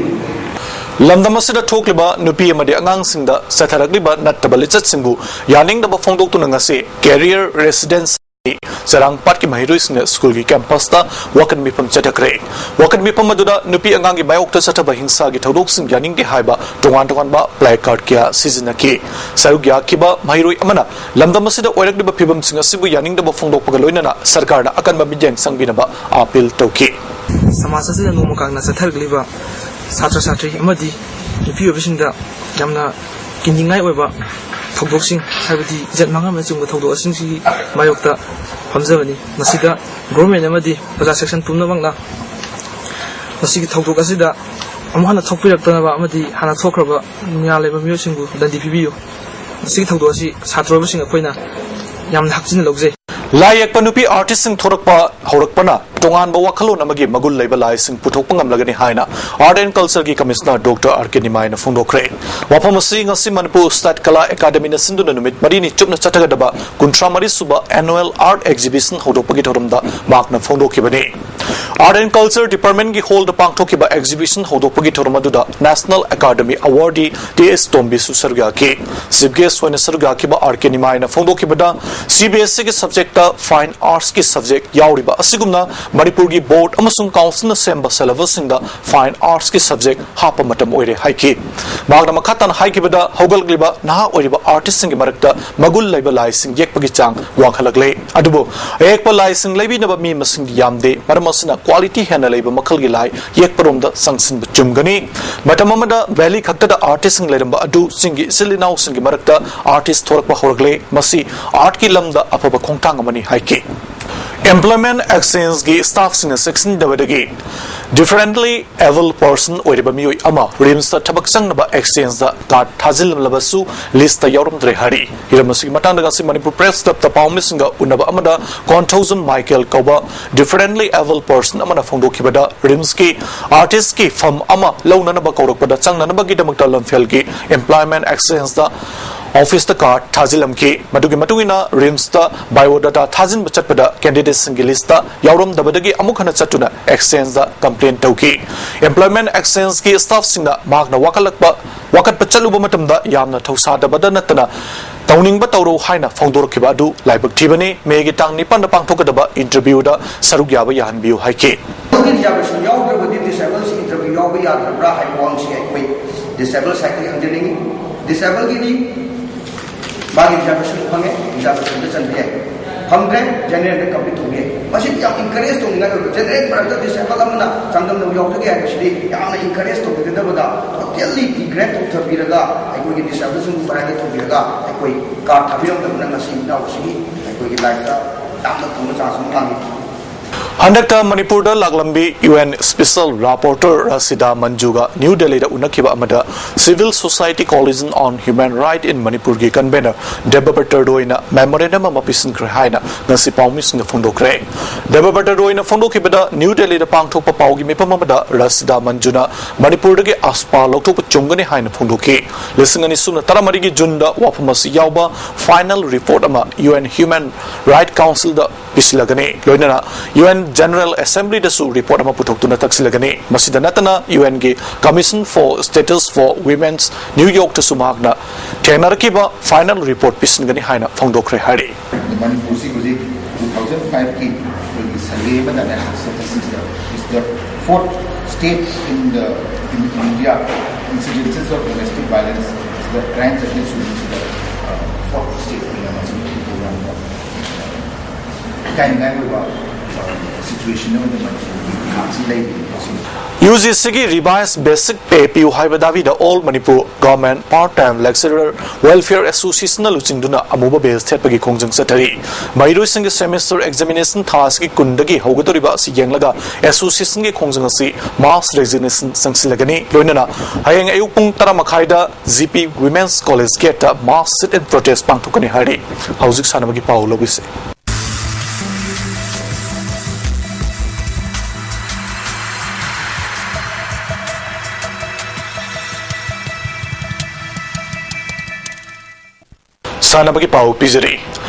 ꯂꯝꯗꯝ ꯑꯁꯤꯗ ꯊꯣꯛꯂꯤꯕ ꯅꯨꯄꯤ ꯑꯃꯗꯤ ꯑꯉꯥꯡꯁꯤꯡꯗ ꯆꯠꯊꯔꯛꯂꯤꯕ ꯅꯠꯇꯕ ꯂꯤꯆꯠꯁꯤꯡꯕꯨ ꯌꯥꯅꯤꯡꯗꯕ ꯐꯣꯡꯗꯣꯛꯇꯨꯅ ꯉꯁꯤ Career Residence ꯆꯔꯥꯡꯄꯥꯠꯀꯤ ꯃꯍꯩꯔꯣꯏꯁꯤꯡꯅ ꯁ꯭ꯀꯨꯜꯒꯤ ꯀꯦꯝꯄꯁꯇ ꯋꯥꯀꯠ ꯃꯤꯐꯝ ꯆꯠꯊꯈ꯭ꯔꯦ꯫ ꯋꯥꯀꯠ ꯃꯤꯐꯝ ꯑꯗꯨꯗ ꯅꯨꯄꯤ ꯑꯉꯥꯡꯒꯤ ꯃꯥꯌꯣꯛꯇ ꯆꯠꯊꯕ ꯍꯤꯡꯁꯥꯒꯤ ꯊꯧꯗꯣꯛꯁꯤꯡ ꯌꯥꯅꯤꯡꯗꯦ ꯍꯥꯏꯕ ꯇꯣꯉꯥꯟ ꯇꯣꯉꯥꯟꯕ placard ꯀꯌꯥ ꯁꯤꯖꯤꯟꯅꯈꯤ꯫ ꯁꯔꯨꯛ ꯌꯥꯈꯤꯕ ꯃꯍꯩꯔꯣꯏ ꯑꯃꯅ ꯂꯝꯗꯝ ꯑꯁꯤꯗ ꯑꯣꯏꯔꯛꯂꯤꯕ ꯐꯤꯕꯝꯁꯤꯡ ꯑꯁꯤꯕꯨ ꯌꯥꯅꯤꯡꯗꯕ ꯐꯣꯡꯗꯣꯛꯄꯒ ꯂꯣꯏꯅꯅ ꯁꯔꯀꯥꯔꯅ ꯑꯀꯟꯕ ꯃꯤꯠꯌꯦꯡ ꯆꯪꯕꯤꯅꯕ ꯑꯥꯄꯤꯜ ꯇꯧꯈꯤ꯫ ꯁꯃꯥꯖ ꯑꯁꯤꯗ ꯅꯣꯡꯃ ꯀꯥꯡꯅ ꯆꯠꯊꯔꯛꯂꯤꯕ ꯁꯥꯇ꯭ꯔ ꯁꯥꯇ꯭ꯔꯤ ꯑꯃꯗꯤ ꯅꯨꯄꯤ ꯑꯣꯏꯕꯁꯤꯡꯗ ꯌꯥꯝꯅ ꯀꯤꯅꯤꯡꯉꯥꯏ ꯑꯣꯏꯕ ꯊꯧꯗꯣꯛꯁꯤꯡ, ꯍꯥꯏꯕꯗꯤ ꯏꯖꯠ ꯃꯥꯡꯍꯟꯕꯅꯆꯤꯡꯕ ꯊꯧꯗꯣꯛꯁꯤꯡꯁꯤꯒꯤ ꯃꯥꯌꯣꯛꯇ ꯐꯝꯖꯕꯅꯤ꯫ ꯃꯁꯤꯗ government ꯑꯃꯗꯤ ꯄ꯭ꯔꯖꯥ section ꯄꯨꯝꯅꯃꯛꯅ ꯃꯁꯤꯒꯤ ꯊꯧꯗꯣꯛ ꯑꯁꯤꯗ ꯑꯃꯨꯛ ꯍꯟꯅ ꯊꯣꯛꯄꯤꯔꯛꯇꯅꯕ ꯑꯃꯗꯤ ꯍꯥꯟꯅ ꯊꯣꯛꯈ꯭ꯔꯕ ꯃꯤꯌꯥ ꯂꯩꯕ ꯃꯤꯑꯣꯏꯁꯤꯡꯕꯨ ꯗꯟꯗꯤ ꯄꯤꯕꯤꯌꯨ꯫ ꯃꯁꯤꯒꯤ ꯊꯧꯗꯣꯛ ꯑꯁꯤ ꯁꯥꯇ꯭ꯔ ꯑꯣꯏꯕꯁꯤꯡ ꯑꯩꯈꯣꯏꯅ ꯌꯥꯝꯅ ꯍꯛꯆꯤꯟꯅ ꯂꯧꯖꯩ꯫ ꯂꯥꯏ ꯌꯦꯛꯄ ꯅꯨꯄꯤ ꯑꯥꯔꯇꯤꯁꯁꯤꯡ ꯊꯣꯔꯛꯄ ꯍꯧꯔꯛꯄꯅ ꯇꯣꯉꯥꯟꯕ ꯋꯥꯈꯜꯂꯣꯟ ꯑꯃꯒꯤ ꯃꯒꯨꯟ ꯂꯩꯕ ꯂꯥꯏꯁꯤꯡ ꯄꯨꯊꯣꯛꯄ ꯉꯝꯂꯒꯅꯤ ꯍꯥꯏꯅ Art and Culture ꯒꯤ Commissioner Doctor R K ꯅꯤꯃꯥꯏꯅ ꯐꯣꯡꯗꯣꯛꯈ꯭ꯔꯦ꯫ ꯋꯥꯐꯝ ꯑꯁꯤ ꯉꯁꯤ ꯃꯅꯤꯄꯨꯔ State Kala Academy ꯅ ꯁꯤꯟꯗꯨꯅ ꯅꯨꯃꯤꯠ ꯃꯔꯤꯅꯤ ꯆꯨꯞꯅ ꯆꯠꯊꯒꯗꯕ ꯀꯨꯟꯊ꯭ꯔꯥ ꯃꯔꯤ ꯁꯨꯕ Annual Art Exhibition ꯍꯧꯗꯣꯛꯄꯒꯤ ꯊꯧꯔꯝꯗ ꯃꯍꯥꯛꯅ ꯐꯣꯡꯗꯣꯛꯈꯤꯕꯅꯤ꯫ Art and Culture Department ꯒꯤ hall ꯗ ꯄꯥꯡꯊꯣꯛꯈꯤꯕ exhibition ꯍꯧꯗꯣꯛꯄꯒꯤ ꯊꯧꯔꯝ ꯑꯗꯨꯗ National Academy Awardee T S ꯇꯣꯝꯕꯤꯁꯨ ꯁꯔꯨꯛ ꯌꯥꯈꯤ꯫ Chief guest ꯑꯣꯏꯅ ꯁꯔꯨꯛ ꯌꯥꯈꯤꯕ R K ꯅꯤꯃꯥꯏꯅ ꯐꯣꯡꯗꯣꯛꯈꯤꯕꯗ, C B S E ꯒꯤ subject ꯇ Fine Arts ꯀꯤ subject ꯌꯥꯎꯔꯤꯕ ꯑꯁꯤꯒꯨꯝꯅ ꯃꯅꯤꯄꯨꯔꯒꯤ ꯕꯣꯔꯗ ꯑꯃꯁꯨꯡ ꯀꯥꯎꯟꯁꯤꯜꯅ ꯁꯦꯝꯕ ꯁꯦꯂꯦꯕꯁꯁꯤꯡꯗ ꯐꯥꯏꯟ ꯑꯥꯔꯠꯁꯀꯤ ꯁꯕꯖꯦꯛ ꯍꯥꯞꯄ ꯃꯇꯝ ꯑꯣꯏꯔꯦ ꯍꯥꯏꯈꯤ꯫ ꯃꯍꯥꯛꯅ ꯃꯈꯥ ꯇꯥꯅ ꯍꯥꯏꯈꯤꯕꯗ, ꯍꯧꯒꯠꯂꯛꯂꯤꯕ ꯅꯍꯥ ꯑꯣꯏꯔꯤꯕ ꯑꯥꯔꯇꯤꯁꯁꯤꯡꯒꯤ ꯃꯔꯛꯇ ꯃꯒꯨꯟ ꯂꯩꯕ ꯂꯥꯏꯁꯤꯡ ꯌꯦꯛꯄꯒꯤ ꯆꯥꯡ ꯋꯥꯡꯈꯠꯂꯛꯂꯦ꯫ ꯑꯗꯨꯕꯨ ꯑꯌꯦꯛꯄ ꯂꯥꯏꯁꯤꯡ ꯂꯩꯕꯤꯅꯕ ꯃꯤ ꯃꯁꯤꯡ ꯌꯥꯝꯗꯦ, ꯃꯔꯝ ꯑꯁꯤꯅ ꯀ꯭ꯋꯥꯂꯤꯇꯤ ꯍꯦꯟꯅ ꯂꯩꯕ ꯃꯈꯜꯒꯤ ꯂꯥꯏ ꯌꯦꯛꯄꯔꯣꯝꯗ ꯆꯪꯁꯤꯟꯕ ꯆꯨꯝꯒꯅꯤ꯫ ꯃꯇꯝ ꯑꯃꯗ ꯚꯦꯂꯤ ꯈꯛꯇꯗ ꯑꯥꯔꯇꯤꯁꯁꯤꯡ ꯂꯩꯔꯝꯕ ꯑꯗꯨ ꯆꯤꯡꯒꯤ ꯏꯆꯤꯜ ꯏꯅꯥꯎꯁꯤꯡꯒꯤ ꯃꯔꯛꯇ ꯑꯥꯔꯇꯤꯁ ꯊꯣꯔꯛꯄ ꯍꯧꯔꯛꯂꯦ꯫ ꯃꯁꯤ ꯑꯥꯔꯠꯀꯤ ꯂꯝꯗ ꯑꯐꯕ ꯈꯣꯡꯊꯥꯡ ꯑꯃꯅꯤ ꯍꯥꯏꯈꯤ꯫ Employment Exchangeꯒꯤ staffꯁꯤꯡꯅ ꯆꯦꯛꯁꯤꯟꯗꯕꯗꯒꯤ differently abled person ꯑꯣꯏꯔꯤꯕ ꯃꯤꯑꯣꯏ ꯑꯃ ꯔꯤꯝꯁꯇ ꯊꯕꯛ ꯆꯪꯅꯕ exchangeꯗ card ꯊꯥꯖꯤꯜꯂꯝꯂꯕꯁꯨ listꯇ ꯌꯥꯎꯔꯝꯗ꯭ꯔꯦ ꯍꯥꯏꯔꯤ꯫ ꯍꯤꯔꯝ ꯑꯁꯤꯒꯤ ꯃꯇꯥꯡꯗ ꯉꯁꯤ ꯃꯅꯤꯄꯨꯔ Press Clubꯇ ꯄꯥꯎꯃꯤꯁꯤꯡꯒ ꯎꯅꯕ ꯑꯃꯗ ꯀꯣꯟꯊꯧꯖꯝ ꯃꯥꯏꯀꯦꯜ ꯀꯧꯕ differently abled person ꯑꯃꯅ ꯐꯣꯡꯗꯣꯛꯈꯤꯕꯗ, ꯔꯤꯝꯁꯀꯤ ꯑꯥꯔꯇꯤꯁꯀꯤ ꯐꯝ ꯑꯃ ꯂꯧꯅꯅꯕ ꯀꯧꯔꯛꯄꯗ ꯆꯪꯅꯅꯕꯒꯤꯗꯃꯛꯇ ꯂꯝꯐꯦꯜꯒꯤ Employment Exchangeꯗ officeꯇ card ꯊꯥꯖꯤꯜꯂꯝꯈꯤ꯫ ꯃꯗꯨꯒꯤ ꯃꯇꯨꯡ ꯏꯟꯅ ꯔꯤꯝꯁꯇ biodata ꯊꯥꯖꯤꯟꯕ ꯆꯠꯄꯗ candidateꯁꯤꯡꯒꯤ listꯇ ꯌꯥꯎꯔꯝꯗꯕꯗꯒꯤ ꯑꯃꯨꯛ ꯍꯟꯅ ꯆꯠꯇꯨꯅ exchangeꯗ complaint ꯇꯧꯈꯤ꯫ Employment Exchangeꯒꯤ staffꯁꯤꯡꯅ ꯃꯍꯥꯛꯅ ꯋꯥꯀꯠꯂꯛꯄ, ꯋꯥꯀꯠꯄ ꯆꯠꯂꯨꯕ ꯃꯇꯝꯗ ꯌꯥꯝꯅ ꯊꯧꯁꯥꯗꯕꯗ ꯅꯠꯇꯅ ꯇꯧꯅꯤꯡꯕ ꯇꯧꯔꯣ ꯍꯥꯏꯅ ꯐꯣꯡꯗꯣꯔꯛꯈꯤꯕ ꯑꯗꯨ ꯂꯥꯏꯕꯛ ꯊꯤꯕꯅꯤ꯫ ꯃꯦꯒꯤ ꯇꯥꯡ ꯅꯤꯄꯥꯟꯗ ꯄꯥꯡꯊꯣꯛꯀꯗꯕ interviewꯗ ꯁꯔꯨꯛ ꯌꯥꯕ ꯌꯥꯍꯟꯕꯤꯌꯨ ꯍꯥꯏꯈꯤ꯫ Reservationꯁꯤ ꯌꯥꯎꯗ꯭ꯔꯕꯗꯤ disableꯁꯤ interview ꯌꯥꯎꯕ ꯌꯥꯗ꯭ꯔꯕ꯭ꯔꯥ ꯍꯥꯏꯕ ꯋꯥꯍꯪꯁꯤ ꯑꯩꯈꯣꯏ disable sideꯇꯒꯤ ꯍꯪꯖꯅꯤꯡꯉꯤ꯫ Disableꯒꯤꯗꯤ ꯃꯥꯒꯤ reservation ꯐꯪꯉꯦ, reservationꯗ ꯆꯟꯕ ꯌꯥꯏ꯫ ꯐꯪꯗ꯭ꯔꯦ, generalꯗ compete ꯇꯧꯕ ꯌꯥꯏ꯫ ꯃꯁꯤꯗꯤ ꯌꯥꯝ encourage ꯇꯧꯅꯤꯡꯉꯥꯏ ꯑꯣꯏꯕ꯫ General ꯃꯔꯛꯇ disable ꯑꯃꯅ ꯆꯥꯡꯗꯝꯅꯕ ꯌꯥꯎꯖꯒꯦ ꯍꯥꯏꯕꯁꯤꯗꯤ ꯌꯥꯝꯅ encourage ꯇꯧꯕꯤꯒꯗꯕꯗ totally degrade ꯇꯧꯊꯕꯤꯔꯒ ꯑꯩꯈꯣꯏꯒꯤ disableꯁꯤꯡꯕꯨ ꯃꯔꯥꯏꯗ ꯊꯝꯕꯤꯔꯒ ꯑꯩꯈꯣꯏ card ꯊꯥꯕꯤꯔꯝꯗꯕꯅ ꯉꯁꯤ ꯏꯅꯥꯎꯁꯤꯒꯤ ꯑꯩꯈꯣꯏꯒꯤ lifeꯇ ꯌꯥꯝꯅ ꯐꯪꯕ chance ꯑꯃ ꯐꯪꯉꯤ꯫ ꯍꯟꯗꯛꯇ ꯃꯅꯤꯄꯨꯔꯗ ꯂꯥꯛꯂꯝꯕꯤ UN Special Rapporteur Rashida ꯃꯟꯖꯨꯒ new ꯗꯦꯜꯂꯤꯗ ꯎꯅꯈꯤꯕ ꯑꯃꯗ Civil Society Coalition on Human Rights in Manipurꯒꯤ convener ꯗꯦꯕꯕ꯭ꯔꯇ ꯔꯣꯏꯅ memorandum ꯑꯃ ꯄꯤꯁꯤꯟꯈ꯭ꯔꯦ ꯍꯥꯏꯅ ꯉꯁꯤ ꯄꯥꯎꯃꯤꯁꯤꯡꯅ ꯐꯣꯡꯗꯣꯛꯈ꯭ꯔꯦ꯫ ꯗꯦꯕꯕ꯭ꯔꯇ ꯔꯣꯏꯅ ꯐꯣꯡꯗꯣꯛꯈꯤꯕꯗ, ꯅ꯭ꯌꯨ ꯗꯦꯜꯂꯤꯗ ꯄꯥꯡꯊꯣꯛꯄ ꯄꯥꯎꯒꯤ ꯃꯤꯐꯝ ꯑꯃꯗ ꯔꯁꯤꯗꯥ ꯃꯟꯖꯨꯅ ꯃꯅꯤꯄꯨꯔꯗꯒꯤ AFSPA ꯂꯧꯊꯣꯛꯄ ꯆꯨꯝꯒꯅꯤ ꯍꯥꯏꯅ ꯐꯣꯡꯗꯣꯛꯈꯤ꯫ ꯂꯤꯁꯤꯡ ꯑꯅꯤ ꯁꯨꯞꯅ ꯇꯔꯥꯃꯔꯤꯒꯤ ꯖꯨꯟꯗ ꯋꯥꯐꯝ ꯑꯁꯤ ꯌꯥꯎꯕ final report ꯑꯃ UN Human Rights Councilꯗ ꯄꯤꯁꯤꯜꯂꯒꯅꯤ꯫ ꯂꯣꯏꯅꯅ UN General Assemblyꯗꯁꯨ report ꯑꯃ ꯄꯨꯊꯣꯛꯇꯨꯅ ꯇꯛꯁꯤꯜꯂꯒꯅꯤ꯫ ꯃꯁꯤꯗ ꯅꯠꯇꯅ UNꯒꯤ Commission for Status for Women's New Yorkꯇꯁꯨ ꯃꯍꯥꯛꯅ ꯊꯦꯡꯅꯔꯛꯈꯤꯕ final report ꯄꯤꯁꯤꯟꯒꯅꯤ ꯍꯥꯏꯅ ꯐꯣꯡꯗꯣꯛꯈ꯭ꯔꯦ ꯍꯥꯏꯔꯤ꯫ ꯃꯅꯤꯄꯨꯔꯁꯤ ꯍꯧꯖꯤꯛ two thousand fiveꯀꯤ ꯑꯩꯈꯣꯏꯒꯤ Leh Manipur is the, is the fourth state in the, in India, incidences of domestic violence, the crimes against women is the uh, fourth state in the Manipur program. ꯏꯀꯥꯏꯅꯤꯡꯉꯥꯏ ꯑꯣꯏꯕ situation ꯑꯃꯗ ꯃꯅꯤꯄꯨꯔꯒꯤ ꯈꯥꯛꯁꯤ ꯂꯩꯔꯤꯕ ꯃꯁꯤꯅꯤ꯫ U G ꯁꯤꯒꯤ revise basic pay ꯄꯤꯌꯨ ꯍꯥꯏꯕ ꯗꯥꯕꯤꯗ all Manipur government part time lecturer welfare ꯑꯦꯁꯣꯁꯤꯌꯦꯁꯟꯅ ꯂꯨꯆꯤꯡꯗꯨꯅ ꯑꯃꯨꯕ ꯕꯦꯖ ꯊꯦꯠꯄꯒꯤ ꯈꯣꯡꯖꯪ ꯆꯠꯊꯔꯤ꯫ ꯃꯍꯩꯔꯣꯏꯁꯤꯡꯒꯤ ꯁꯦꯃꯤꯁꯇꯔ ꯑꯦꯛꯖꯥꯃꯤꯅꯦꯁꯟ ꯊꯥ ꯑꯁꯤꯒꯤ ꯀꯨꯟꯗꯒꯤ ꯍꯧꯒꯗꯧꯔꯤꯕ ꯑꯁꯤ ꯌꯦꯡꯂꯒ ꯑꯦꯁꯣꯁꯤꯌꯦꯁꯟꯒꯤ ꯈꯣꯡꯖꯪ ꯑꯁꯤ ꯃꯥꯁ ꯔꯦꯖꯤꯒꯅꯦꯁꯟ ꯆꯪꯁꯤꯜꯂꯒꯅꯤ꯫ ꯂꯣꯏꯅꯅ ꯍꯌꯦꯡ ꯑꯌꯨꯛ ꯄꯨꯡ ꯇꯔꯥ ꯃꯈꯥꯏꯗ ꯖꯤ ꯄꯤ ꯋꯤꯃꯦꯟꯁ ꯀꯣꯂꯦꯖ ꯒꯦꯠꯇ ꯃꯥꯁ ꯁꯤꯠ ꯏꯟ ꯄ꯭ꯔꯣꯇꯦꯁ ꯄꯥꯡꯊꯣꯛꯀꯅꯤ ꯍꯥꯏꯔꯤ꯫ ꯍꯧꯖꯤꯛ ꯁꯥꯟꯅꯕꯒꯤ ꯄꯥꯎ ꯂꯧꯕꯤꯁꯦ꯫ ꯁꯥꯟꯅꯕꯒꯤ ꯄꯥꯎ ꯄꯤꯖꯔꯤ꯫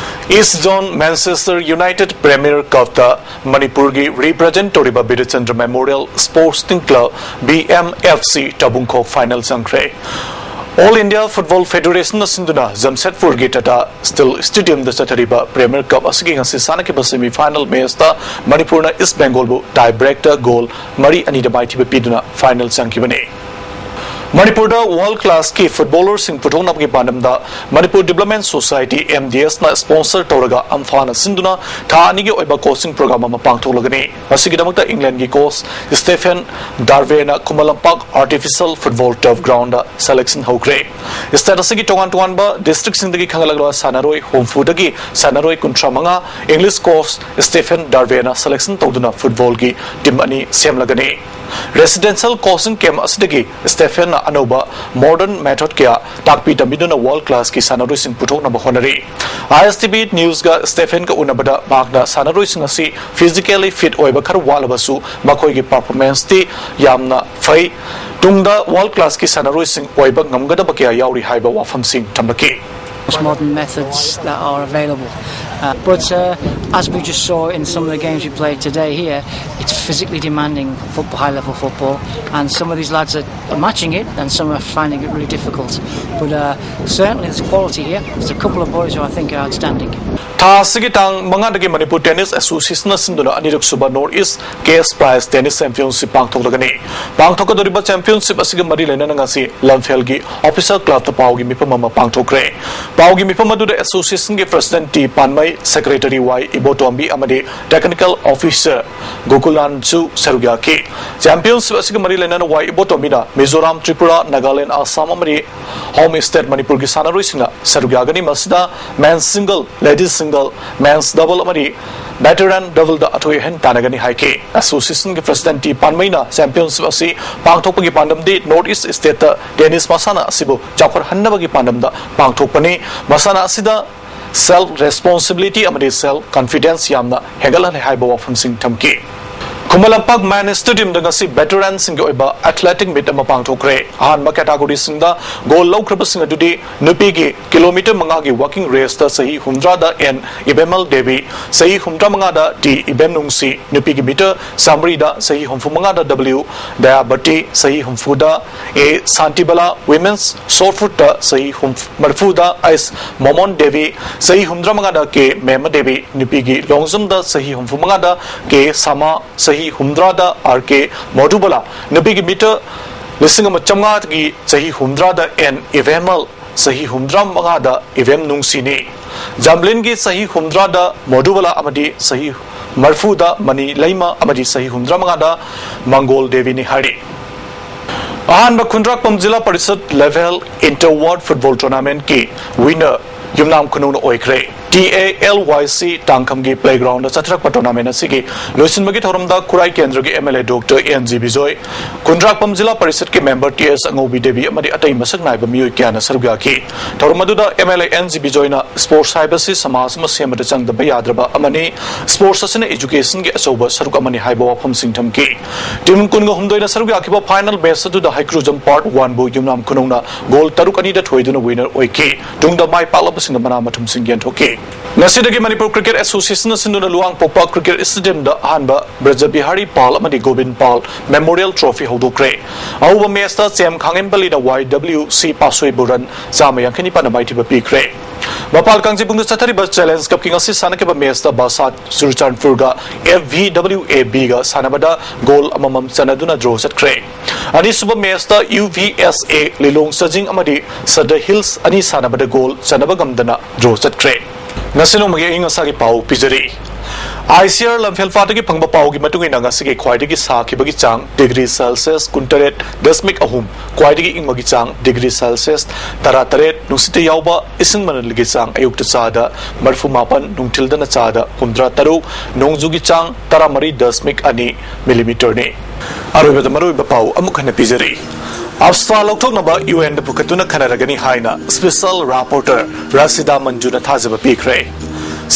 East zone Manchester United premier ꯀꯞꯇ ꯃꯅꯤꯄꯨꯔꯒꯤ ꯔꯤꯄ꯭ꯔꯖꯦꯟ ꯇꯧꯔꯤꯕ Birchandra memorial sports team club, B M F C, ꯇꯥꯕꯨꯡꯈꯣꯛ ꯐꯥꯏꯅꯦꯜ ꯆꯪꯈ꯭ꯔꯦ꯫ ꯑꯣꯜ ꯏꯟꯗꯤꯌꯥ ꯐꯨꯠꯕꯣꯜ ꯐꯦꯗꯦꯔꯦꯁꯟꯅ ꯁꯤꯟꯗꯨꯅ ꯖꯝꯁꯦꯗꯄꯨꯔꯒꯤ ꯇꯥꯇꯥ ꯁ꯭ꯇꯤꯜ ꯁ꯭ꯇꯦꯗꯤꯌꯝꯗ ꯆꯠꯊꯔꯤꯕ ꯄ꯭ꯔꯤꯃꯤꯌꯔ ꯀꯞ ꯑꯁꯤꯒꯤ ꯉꯁꯤ ꯁꯥꯟꯅꯈꯤꯕ ꯁꯦꯃꯤ ꯐꯥꯏꯅꯦꯜ ꯃꯦꯆꯇ ꯃꯅꯤꯄꯨꯔꯅ ꯏꯁ ꯕꯦꯡꯒꯣꯜꯕꯨ ꯇꯥꯏ ꯕ꯭ꯔꯦꯛꯇ ꯒꯣꯜ ꯃꯔꯤ ꯑꯅꯤꯗ ꯃꯥꯏꯊꯤꯕ ꯄꯤꯗꯨꯅ ꯐꯥꯏꯅꯦꯜ ꯆꯪꯈꯤꯕꯅꯤ꯫ ꯃꯅꯤꯄꯨꯔꯗ ꯋꯥꯔꯜꯗ ꯀ꯭ꯂꯥꯁꯀꯤ ꯐꯨꯠꯕꯣꯂꯔꯁꯤꯡ ꯄꯨꯊꯣꯛꯅꯕꯒꯤ ꯄꯥꯟꯗꯝꯗ Manipur development society, M D ꯑꯦꯁꯅ ꯁ꯭ꯄꯣꯟꯁꯔ ꯇꯧꯔꯒ ꯑꯝꯐꯥꯅ ꯁꯤꯟꯗꯨꯅ ꯊꯥ ꯑꯅꯤꯒꯤ ꯑꯣꯏꯕ ꯀꯣꯆꯤꯡ ꯄ꯭ꯔꯣꯒ꯭ꯔꯥꯝ ꯑꯃ ꯄꯥꯡꯊꯣꯛꯂꯒꯅꯤ꯫ ꯃꯁꯤꯒꯤꯗꯃꯛꯇ ꯏꯪꯂꯦꯟꯒꯤ coach Stephen ꯗꯥꯔꯕꯦꯅ Khuman Lampak artificial football ꯇꯔꯐ ꯒ꯭ꯔꯥꯎꯟꯗ ꯁꯦꯂꯦꯛꯁꯟ ꯍꯧꯈ꯭ꯔꯦ꯫ ꯁ꯭ꯇꯦꯠ ꯑꯁꯤꯒꯤ ꯇꯣꯉꯥꯟ ꯇꯣꯉꯥꯟꯕ ꯗꯤꯁꯇ꯭ꯔꯤꯛꯁꯤꯡꯗꯒꯤ ꯈꯟꯒꯠꯂꯛꯂꯕ ꯁꯥꯟꯅꯔꯣꯏ ꯍꯨꯝꯐꯨꯗꯒꯤ ꯁꯥꯟꯅꯔꯣꯏ ꯀꯨꯟꯊ꯭ꯔꯥ ꯃꯉꯥ ꯏꯪꯂꯤꯁ ꯀꯣꯆ ꯁ꯭ꯇꯦꯐꯦꯟ ꯗꯥꯔꯕꯦꯅ ꯁꯦꯂꯦꯛꯁꯟ ꯇꯧꯗꯨꯅ ꯐꯨꯠꯕꯣꯜꯒꯤ ꯇꯤꯝ ꯑꯅꯤ ꯁꯦꯝꯂꯒꯅꯤ꯫ ꯔꯦꯁꯤꯗꯦꯟꯁꯤꯌꯦꯜ ꯀꯣꯆꯤꯡ ꯀꯦꯝꯞ ꯑꯁꯤꯗꯒꯤ ꯁ꯭ꯇꯦꯐꯦꯟꯅ ꯑꯅꯧꯕ ꯃꯣꯗꯔꯟ ꯃꯦꯊꯗ ꯀꯌꯥ ꯇꯥꯛꯄꯤ ꯇꯝꯕꯤꯗꯨꯅ ꯋꯥꯔꯜꯗ ꯀ꯭ꯂꯥꯁꯀꯤ ꯁꯥꯟꯅꯔꯣꯏꯁꯤꯡ ꯄꯨꯊꯣꯛꯅꯕ ꯍꯣꯠꯅꯔꯤ꯫ ꯑꯥꯏ ꯑꯦꯁ ꯇꯤ ꯚꯤ ꯅ꯭ꯌꯨꯁꯀ ꯁ꯭ꯇꯦꯐꯦꯟꯒ ꯎꯅꯕꯗ ꯃꯍꯥꯛꯅ ꯁꯥꯟꯅꯔꯣꯏꯁꯤꯡ ꯑꯁꯤ ꯐꯤꯖꯤꯀꯦꯜꯂꯤ ꯐꯤꯠ ꯑꯣꯏꯕ ꯈꯔ ꯋꯥꯠꯂꯕꯁꯨ ꯃꯈꯣꯏꯒꯤ ꯄꯔꯐꯣꯔꯃꯦꯟꯁꯇꯤ ꯌꯥꯝꯅ ꯐꯩ꯫ ꯇꯨꯡꯗ ꯋꯥꯔꯜꯗ ꯀ꯭ꯂꯥꯁꯀꯤ ꯁꯥꯟꯅꯔꯣꯏꯁꯤꯡ ꯑꯣꯏꯕ ꯉꯝꯒꯗꯕ ꯀꯌꯥ ꯌꯥꯎꯔꯤ ꯍꯥꯏꯕ ꯋꯥꯐꯝꯁꯤꯡ ꯊꯝꯂꯛꯈꯤ꯫ Modern methods that are available. Uh, but uh, as we just saw in some of the games we played today here, it's physically demanding football, high-level football, and some of these lads are matching it, and some are finding it really difficult. But uh, certainly there's quality here. There's a couple of boys who I think are outstanding. ꯊꯥ ꯑꯁꯤꯒꯤ ꯇꯥꯡ ꯃꯉꯥꯗꯒꯤ Manipur tennis ꯑꯦꯁꯣꯁꯤꯌꯦꯁꯟꯅ ꯁꯤꯟꯗꯨꯅ ꯑꯅꯤꯔꯛ ꯁꯨꯕ north east cash prize tennis championship ꯄꯥꯡꯊꯣꯛꯂꯒꯅꯤ꯫ ꯄꯥꯡꯊꯣꯛꯀꯗꯧꯔꯤꯕ championship ꯑꯁꯤꯒ ꯃꯔꯤ ꯂꯩꯅꯅ ꯉꯁꯤ ꯂꯝꯐꯦꯜꯒꯤ ꯑꯣꯐꯤꯁꯤꯌꯦꯜ ꯀ꯭ꯂꯕꯇ ꯄꯥꯎꯒꯤ ꯃꯤꯐꯝ ꯑꯃ ꯄꯥꯡꯊꯣꯛꯈ꯭ꯔꯦ꯫ ꯄꯥꯎꯒꯤ ꯃꯤꯐꯝ ꯑꯗꯨꯗ ꯑꯦꯁꯣꯁꯤꯌꯦꯁꯟꯒꯤ ꯄ꯭ꯔꯁꯤꯗꯦꯟꯠ ꯇꯤ ꯄꯥꯟꯃꯩ, ꯁꯦꯀ꯭ꯔꯦꯇꯔꯤ ꯋꯥꯏ ꯏꯕꯣꯇꯣꯝꯕꯤ ꯑꯃꯗꯤ ꯇꯦꯛꯅꯤꯀꯦꯜ ꯑꯣꯐꯤꯁꯔ ꯒꯣꯀꯨꯂꯥꯟꯁꯨ ꯁꯔꯨꯛ ꯌꯥꯈꯤ꯫ ꯆꯦꯝꯄꯤꯌꯟꯁꯤꯞ ꯑꯁꯤꯒ ꯃꯔꯤ ꯂꯩꯅꯅ ꯋꯥꯏ ꯏꯕꯣꯇꯣꯝꯕꯤꯅ ꯃꯤꯖꯣꯔꯥꯝ, ꯇ꯭ꯔꯤꯄꯨꯔꯥ, ꯅꯥꯒꯥꯂꯦꯟ, ꯑꯁꯥꯝ ꯑꯃꯗꯤ ꯍꯣꯝ ꯁ꯭ꯇꯦꯠ ꯃꯅꯤꯄꯨꯔꯒꯤ ꯁꯥꯟꯅꯔꯣꯏꯁꯤꯡꯅ ꯁꯔꯨꯛ ꯌꯥꯒꯅꯤ꯫ ꯃꯁꯤꯗ ꯃꯦꯟꯁ ꯁꯤꯡꯒꯜ, ꯂꯦꯗꯤꯁ ꯁꯤꯡꯒꯜ, ꯃꯦꯟꯁ ꯗꯕꯜ ꯑꯃꯗꯤ ꯚꯦꯇꯔꯥꯟ ꯗꯕꯜꯗ ꯑꯊꯣꯏ ꯑꯍꯦꯟ ꯇꯥꯟꯅꯒꯅꯤ ꯍꯥꯏꯈꯤ꯫ ꯑꯦꯁꯣꯁꯤꯌꯦꯁꯟꯒꯤ ꯄ꯭ꯔꯁꯤꯗꯦꯟꯠ ꯇꯤ ꯄꯥꯟꯃꯩꯅ ꯆꯦꯝꯄꯤꯌꯟꯁꯤꯞ ꯑꯁꯤ ꯄꯥꯡꯊꯣꯛꯄꯒꯤ ꯄꯥꯟꯗꯝꯗꯤ ꯅꯣꯔꯠ ꯏꯁ ꯁ꯭ꯇꯦꯠꯇ ꯇꯦꯅꯤꯁ ꯃꯁꯥꯟꯅ ꯑꯁꯤꯕꯨ ꯆꯥꯎꯈꯠꯍꯟꯅꯕꯒꯤ ꯄꯥꯟꯗꯝꯗ ꯄꯥꯡꯊꯣꯛꯄꯅꯤ꯫ ꯃꯁꯥꯟꯅ ꯑꯁꯤꯗ ꯁꯦꯜꯐ ꯔꯦꯁꯄꯣꯟꯁꯤꯕꯤꯂꯤꯇꯤ ꯑꯃꯗꯤ ꯁꯦꯜꯐ ꯀꯟꯐꯤꯗꯦꯟꯁ ꯌꯥꯝꯅ ꯍꯦꯟꯒꯠꯍꯜꯂꯦ ꯍꯥꯏꯕ ꯋꯥꯐꯝꯁꯤꯡ ꯊꯝꯈꯤ꯫ ꯈꯨꯃꯟ ꯂꯝꯄꯥꯛ ꯃꯦꯟ ꯁ꯭ꯇꯦꯗꯤꯌꯝꯗ ꯉꯁꯤ ꯚꯦꯇꯔꯥꯟꯁꯤꯡꯒꯤ ꯑꯣꯏꯕ ꯑꯦꯊꯂꯦꯇꯤꯛ ꯃꯤꯠ ꯑꯃ ꯄꯥꯡꯊꯣꯛꯈ꯭ꯔꯦ꯫ ꯑꯍꯥꯟꯕ ꯀꯦꯇꯥꯒꯣꯔꯤꯁꯤꯡꯗ ꯒꯣꯜ ꯂꯧꯈ꯭ꯔꯕꯁꯤꯡ ꯑꯗꯨꯗꯤ ꯅꯨꯄꯤꯒꯤ ꯀꯤꯂꯣꯃꯤꯇꯔ ꯃꯉꯥꯒꯤ ꯋꯥꯀꯤꯡ ꯔꯦꯁꯇ ꯆꯍꯤ ꯍꯨꯝꯗ꯭ꯔꯥꯗ ꯑꯦꯟ ꯏꯕꯦꯝꯃꯜ ꯗꯦꯕꯤ, ꯆꯍꯤ ꯍꯨꯝꯗ꯭ꯔꯥ ꯃꯉꯥꯗ ꯇꯤ ꯏꯕꯦꯝꯅꯨꯡꯁꯤ, ꯅꯨꯄꯤꯒꯤ ꯃꯤꯇꯔ ꯆꯥꯃꯔꯤꯗ ꯆꯍꯤ ꯍꯨꯝꯐꯨ ꯃꯉꯥꯗ ꯗꯕ꯭ꯂꯤꯎ ꯗꯌꯥꯕꯇꯤ, ꯆꯍꯤ ꯍꯨꯝꯐꯨꯗ ꯑꯦ ꯁꯥꯟꯇꯤꯕꯂꯥ, ꯋꯤꯃꯦꯟꯁ ꯁꯣꯠ ꯄꯨꯠꯇ ꯆꯍꯤ ꯍꯨꯝ-, ꯃꯔꯤꯐꯨꯗ ꯑꯩꯁ ꯃꯣꯃꯣꯟ ꯗꯦꯕꯤ, ꯆꯍꯤ ꯍꯨꯝꯗ꯭ꯔꯥ ꯃꯉꯥꯗ ꯀꯦ ꯃꯦꯃ ꯗꯦꯕꯤ, ꯅꯨꯄꯤꯒꯤ ꯂꯣꯡ ꯖꯝꯗ ꯆꯍꯤ ꯍꯨꯝꯐꯨ ꯃꯉꯥꯗ ꯀꯦ ꯁꯥꯃꯥ, ꯆꯍꯤ ꯍꯨꯝꯗ꯭ꯔꯥꯗ ꯑꯥꯔ ꯀꯦ ꯃꯣꯗꯨꯕꯂꯥ, ꯅꯨꯄꯤꯒꯤ ꯃꯤꯇꯔ ꯂꯤꯁꯤꯡ ꯑꯃ ꯆꯥꯝꯃꯉꯥꯒꯤ ꯆꯍꯤ ꯍꯨꯝꯗ꯭ꯔꯥꯗ ꯑꯦꯟ ꯏꯚꯦꯃꯜ, ꯆꯍꯤ ꯍꯨꯝꯗ꯭ꯔꯥ ꯃꯉꯥꯗ ꯏꯚꯦꯝ ꯅꯨꯡꯁꯤꯅꯤ꯫ ꯖꯥꯝꯂꯤꯟꯒꯤ ꯆꯍꯤ ꯍꯨꯝꯗ꯭ꯔꯥꯗ ꯃꯣꯗꯨꯕꯂꯥ ꯑꯃꯗꯤ ꯆꯍꯤ ꯃꯔꯤꯐꯨꯗ ꯃꯅꯤ ꯂꯩꯃ ꯑꯃꯗꯤ ꯆꯍꯤ ꯍꯨꯝꯗ꯭ꯔꯥ ꯃꯉꯥꯗ ꯃꯪꯒꯣꯜ ꯗꯦꯕꯤꯅꯤ ꯍꯥꯏꯔꯤ꯫ ꯑꯍꯥꯟꯕ ꯈꯨꯟꯗ꯭ꯔꯥꯛꯄꯝ ꯖꯤꯂꯥ ꯄꯔꯤꯁꯠ ꯂꯦꯚꯦꯜ ꯏꯟꯇꯔ ꯋꯥꯔꯗ ꯐꯨꯠꯕꯣꯜ ꯇꯣꯔꯅꯥꯃꯦꯟꯠꯀꯤ ꯋꯤꯅꯔ ꯌꯨꯝꯅꯥꯝ ꯈꯨꯅꯧꯅ ꯑꯣꯏꯈ꯭ꯔꯦ꯫ ꯇꯤ ꯑꯦ ꯑꯦꯜ ꯋꯥꯏ ꯁꯤ ꯇꯥꯡꯈꯝꯒꯤ ꯄ꯭ꯂꯦꯒ꯭ꯔꯥꯎꯟꯗ ꯆꯠꯊꯔꯛꯄ ꯇꯣꯔꯅꯥꯃꯦꯟꯠ ꯑꯁꯤꯒꯤ ꯂꯣꯏꯁꯤꯟꯕꯒꯤ ꯊꯧꯔꯝꯗ ꯈꯨꯔꯥꯏ ꯀꯦꯟꯗ꯭ꯔꯒꯤ M L A doctor N G Bijoy, Khundrakpam zila ꯄꯔꯤꯁꯠꯀꯤ member T S Angoubi Devi ꯑꯃꯗꯤ ꯑꯇꯩ ꯃꯁꯛ ꯅꯥꯏꯕ ꯃꯤꯑꯣꯏ ꯀꯌꯥꯅ ꯁꯔꯨꯛ ꯌꯥꯈꯤ꯫ ꯊꯧꯔꯝ ꯑꯗꯨꯗ M L A N G ꯕꯤꯖꯣꯏꯅ ꯁ꯭ꯄꯣꯔꯠꯁ ꯍꯥꯏꯕꯁꯤ ꯁꯃꯥꯖ ꯑꯃ ꯁꯦꯝꯕꯗ ꯆꯪꯗꯕ ꯌꯥꯗ꯭ꯔꯕ ꯑꯃꯅꯤ, ꯁ꯭ꯄꯣꯔꯠꯁ ꯑꯁꯤꯅ ꯏꯖꯨꯀꯦꯁꯟꯒꯤ ꯑꯆꯧꯕ ꯁꯔꯨꯛ ꯑꯃꯅꯤ ꯍꯥꯏꯕ ꯋꯥꯐꯝꯁꯤꯡ ꯊꯝꯈꯤ꯫ ꯇꯤꯝ ꯀꯨꯟꯒ ꯍꯨꯝꯗꯣꯏꯅ ꯁꯔꯨꯛ ꯌꯥꯈꯤꯕ ꯐꯥꯏꯅꯦꯜ ꯃꯦꯆ ꯑꯗꯨꯗ ꯍꯩꯀ꯭ꯔꯨꯖꯝ ꯄꯥꯔꯠ ꯋꯥꯟꯕꯨ ꯌꯨꯝꯅꯥꯝ ꯈꯨꯅꯧꯅ ꯒꯣꯜ ꯇꯔꯨꯛ ꯑꯅꯤꯗ ꯊꯣꯏꯗꯨꯅ ꯋꯤꯅꯔ ꯑꯣꯏꯈꯤ꯫ ꯇꯨꯡꯗ ꯃꯥꯏ ꯄꯥꯛꯂꯕꯁꯤꯡꯅ ꯃꯅꯥ ꯃꯊꯨꯝꯁꯤꯡ ꯌꯦꯟꯊꯣꯛꯈꯤ꯫ ꯉꯁꯤꯗꯒꯤ ꯃꯅꯤꯄꯨꯔ ꯀ꯭ꯔꯤꯀꯦꯠ ꯑꯦꯁꯣꯁꯤꯌꯦꯁꯟꯅ ꯁꯤꯟꯗꯨꯅ ꯂꯨꯋꯥꯡꯄꯣꯛꯄ ꯀ꯭ꯔꯤꯀꯦꯠ ꯁ꯭ꯇꯦꯗꯤꯌꯝꯗ ꯑꯍꯥꯟꯕ ꯕ꯭ꯔꯖꯕꯤꯍꯥꯔꯤ ꯄꯥꯜ ꯑꯃꯗꯤ ꯒꯣꯕꯤꯟ ꯄꯥꯜ ꯃꯦꯃꯣꯔꯤꯌꯦꯜ ꯇ꯭ꯔꯣꯐꯤ ꯍꯧꯗꯣꯛꯈ꯭ꯔꯦ꯫ ꯑꯍꯧꯕ ꯃꯦꯆꯇ ꯆꯦꯝ ꯈꯥꯉꯦꯝꯕꯂꯤꯅ ꯋꯥꯏ ꯗꯕ꯭ꯂꯤꯎ ꯁꯤ ꯄꯥꯁꯣꯏꯕꯨ ꯔꯟ ꯆꯥꯝꯃ ꯌꯥꯡꯈꯩ ꯅꯤꯄꯥꯟꯅ ꯃꯥꯏꯊꯤꯕ ꯄꯤꯈ꯭ꯔꯦ꯫ ꯃꯄꯥꯜ ꯀꯥꯡꯖꯩꯕꯨꯡꯗ ꯆꯠꯊꯔꯤꯕ ꯆꯦꯂꯦꯟꯖ ꯀꯞꯀꯤ ꯉꯁꯤ ꯁꯥꯟꯅꯈꯤꯕ ꯃꯦꯆꯇ ꯕꯥꯁꯥꯠ ꯆꯨꯔꯆꯥꯟꯄꯨꯔꯒ ꯑꯦꯐ ꯚꯤ ꯗꯕ꯭ꯂꯤꯎ ꯑꯦ ꯕꯤꯒ ꯁꯥꯟꯅꯕꯗ ꯒꯣꯜ ꯑꯃꯃꯝ ꯆꯟꯅꯗꯨꯅ ꯗ꯭ꯔꯣ ꯆꯠꯈ꯭ꯔꯦ꯫ ꯑꯅꯤꯁꯨꯕ ꯃꯦꯆꯇ ꯌꯨ ꯚꯤ ꯑꯦꯁ ꯑꯦ ꯂꯤꯂꯣꯡ ꯆꯥꯖꯤꯡ ꯑꯃꯗꯤ ꯁꯗ ꯍꯤꯜꯁ ꯑꯅꯤ ꯁꯥꯟꯅꯕꯗ ꯒꯣꯜ ꯆꯟꯅꯕ ꯉꯝꯗꯅ ꯗ꯭ꯔꯣ ꯆꯠꯈ꯭ꯔꯦ꯫ ꯉꯁꯤ ꯅꯣꯡꯃꯒꯤ ꯑꯏꯪ ꯑꯁꯥꯒꯤ ꯄꯥꯎ ꯄꯤꯖꯔꯤ꯫ ꯑꯥꯏ ꯁꯤ ꯑꯥꯔ ꯂꯝꯐꯦꯜ ꯐꯥꯠꯇꯒꯤ ꯐꯪꯕ ꯄꯥꯎꯒꯤ ꯃꯇꯨꯡ ꯏꯟꯅ ꯉꯁꯤꯒꯤ ꯈ꯭ꯋꯥꯏꯗꯒꯤ ꯁꯥꯈꯤꯕꯒꯤ ꯆꯥꯡ ꯗꯤꯒ꯭ꯔꯤ ꯁꯦꯜꯁꯤꯌꯁ ꯀꯨꯟꯇꯔꯦꯠ ꯗꯁꯃꯤꯛ ꯑꯍꯨꯝ, ꯈ꯭ꯋꯥꯏꯗꯒꯤ ꯏꯪꯕꯒꯤ ꯆꯥꯡ ꯗꯤꯒ꯭ꯔꯤ ꯁꯦꯜꯁꯤꯌꯁ ꯇꯔꯥꯇꯔꯦꯠ, ꯅꯨꯡꯁꯤꯠꯇ ꯌꯥꯎꯕ ꯏꯁꯤꯡ ꯃꯅꯤꯜꯒꯤ ꯆꯥꯡ ꯑꯌꯨꯛꯇ ꯆꯥꯗ ꯃꯔꯤꯐꯨ ꯃꯥꯄꯟ, ꯅꯨꯡꯊꯤꯜꯗꯅ ꯆꯥꯗ ꯍꯨꯝꯗ꯭ꯔꯥ ꯇꯔꯨꯛ, ꯅꯣꯡꯖꯨꯒꯤ ꯆꯥꯡ ꯇꯔꯥꯃꯔꯤ ꯗꯁꯃꯤꯛ ꯑꯅꯤ ꯃꯤꯂꯤꯃꯤꯇꯔꯅꯤ꯫ ꯑꯔꯣꯏꯕꯗ ꯃꯔꯨꯑꯣꯏꯕ ꯄꯥꯎ ꯑꯃꯨꯛ ꯍꯟꯅ ꯄꯤꯖꯔꯤ꯫ ꯑꯞꯁꯥ ꯂꯧꯊꯣꯛꯅꯕ ꯌꯨ ꯑꯦꯟꯗ ꯄꯨꯈꯠꯇꯨꯅ ꯈꯟꯅꯔꯒꯅꯤ ꯍꯥꯏꯅ ꯁ꯭ꯄꯦꯁꯦꯜ ꯔꯥꯄꯣꯔꯇꯔ ꯔꯥꯁꯤꯗꯥ ꯃꯟꯖꯨꯅ ꯊꯥꯖꯕ ꯄꯤꯈ꯭ꯔꯦ꯫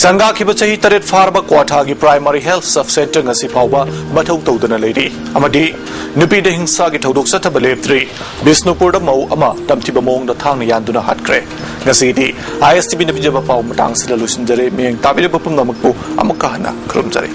ꯁꯪꯒꯥꯈꯤꯕ ꯆꯍꯤ ꯇꯔꯦꯠ ꯐꯥꯔꯕ ꯀ꯭ꯋꯥꯊꯥꯒꯤ ꯄ꯭ꯔꯥꯏꯃꯥꯔꯤ ꯍꯦꯜꯊ ꯁꯕ ꯁꯦꯟꯇꯔ ꯉꯁꯤ ꯐꯥꯎꯕ ꯃꯊꯧ ꯇꯧꯗꯅ ꯂꯩꯔꯤ ꯑꯃꯗꯤ ꯅꯨꯄꯤꯗ ꯍꯤꯡꯁꯥꯒꯤ ꯊꯧꯗꯣꯛ ꯆꯠꯊꯕ ꯂꯦꯞꯇ꯭ꯔꯤ꯫ ꯕꯤꯁꯅꯨꯄꯨꯔꯗ ꯃꯧ ꯑꯃ ꯇꯝꯊꯤꯕ ꯃꯑꯣꯡꯗ ꯊꯥꯡꯅ ꯌꯥꯟꯗꯨꯅ ꯍꯥꯠꯈ꯭ꯔꯦ꯫ ꯉꯁꯤꯒꯤꯗꯤ ꯑꯥꯏ ꯑꯦꯁ ꯇꯤ ꯚꯤꯅ ꯄꯤꯖꯕ ꯄꯥꯎ ꯃꯇꯥꯡꯁꯤꯗ ꯂꯣꯏꯁꯤꯟꯖꯔꯦ꯫ ꯃꯤꯠꯌꯦꯡ ꯇꯥꯕꯤꯔꯤꯕ ꯄꯨꯝꯅꯃꯛꯄꯨ ꯑꯃꯨꯛꯀ ꯍꯟꯅ ꯈꯨꯔꯨꯝꯖꯔꯤ꯫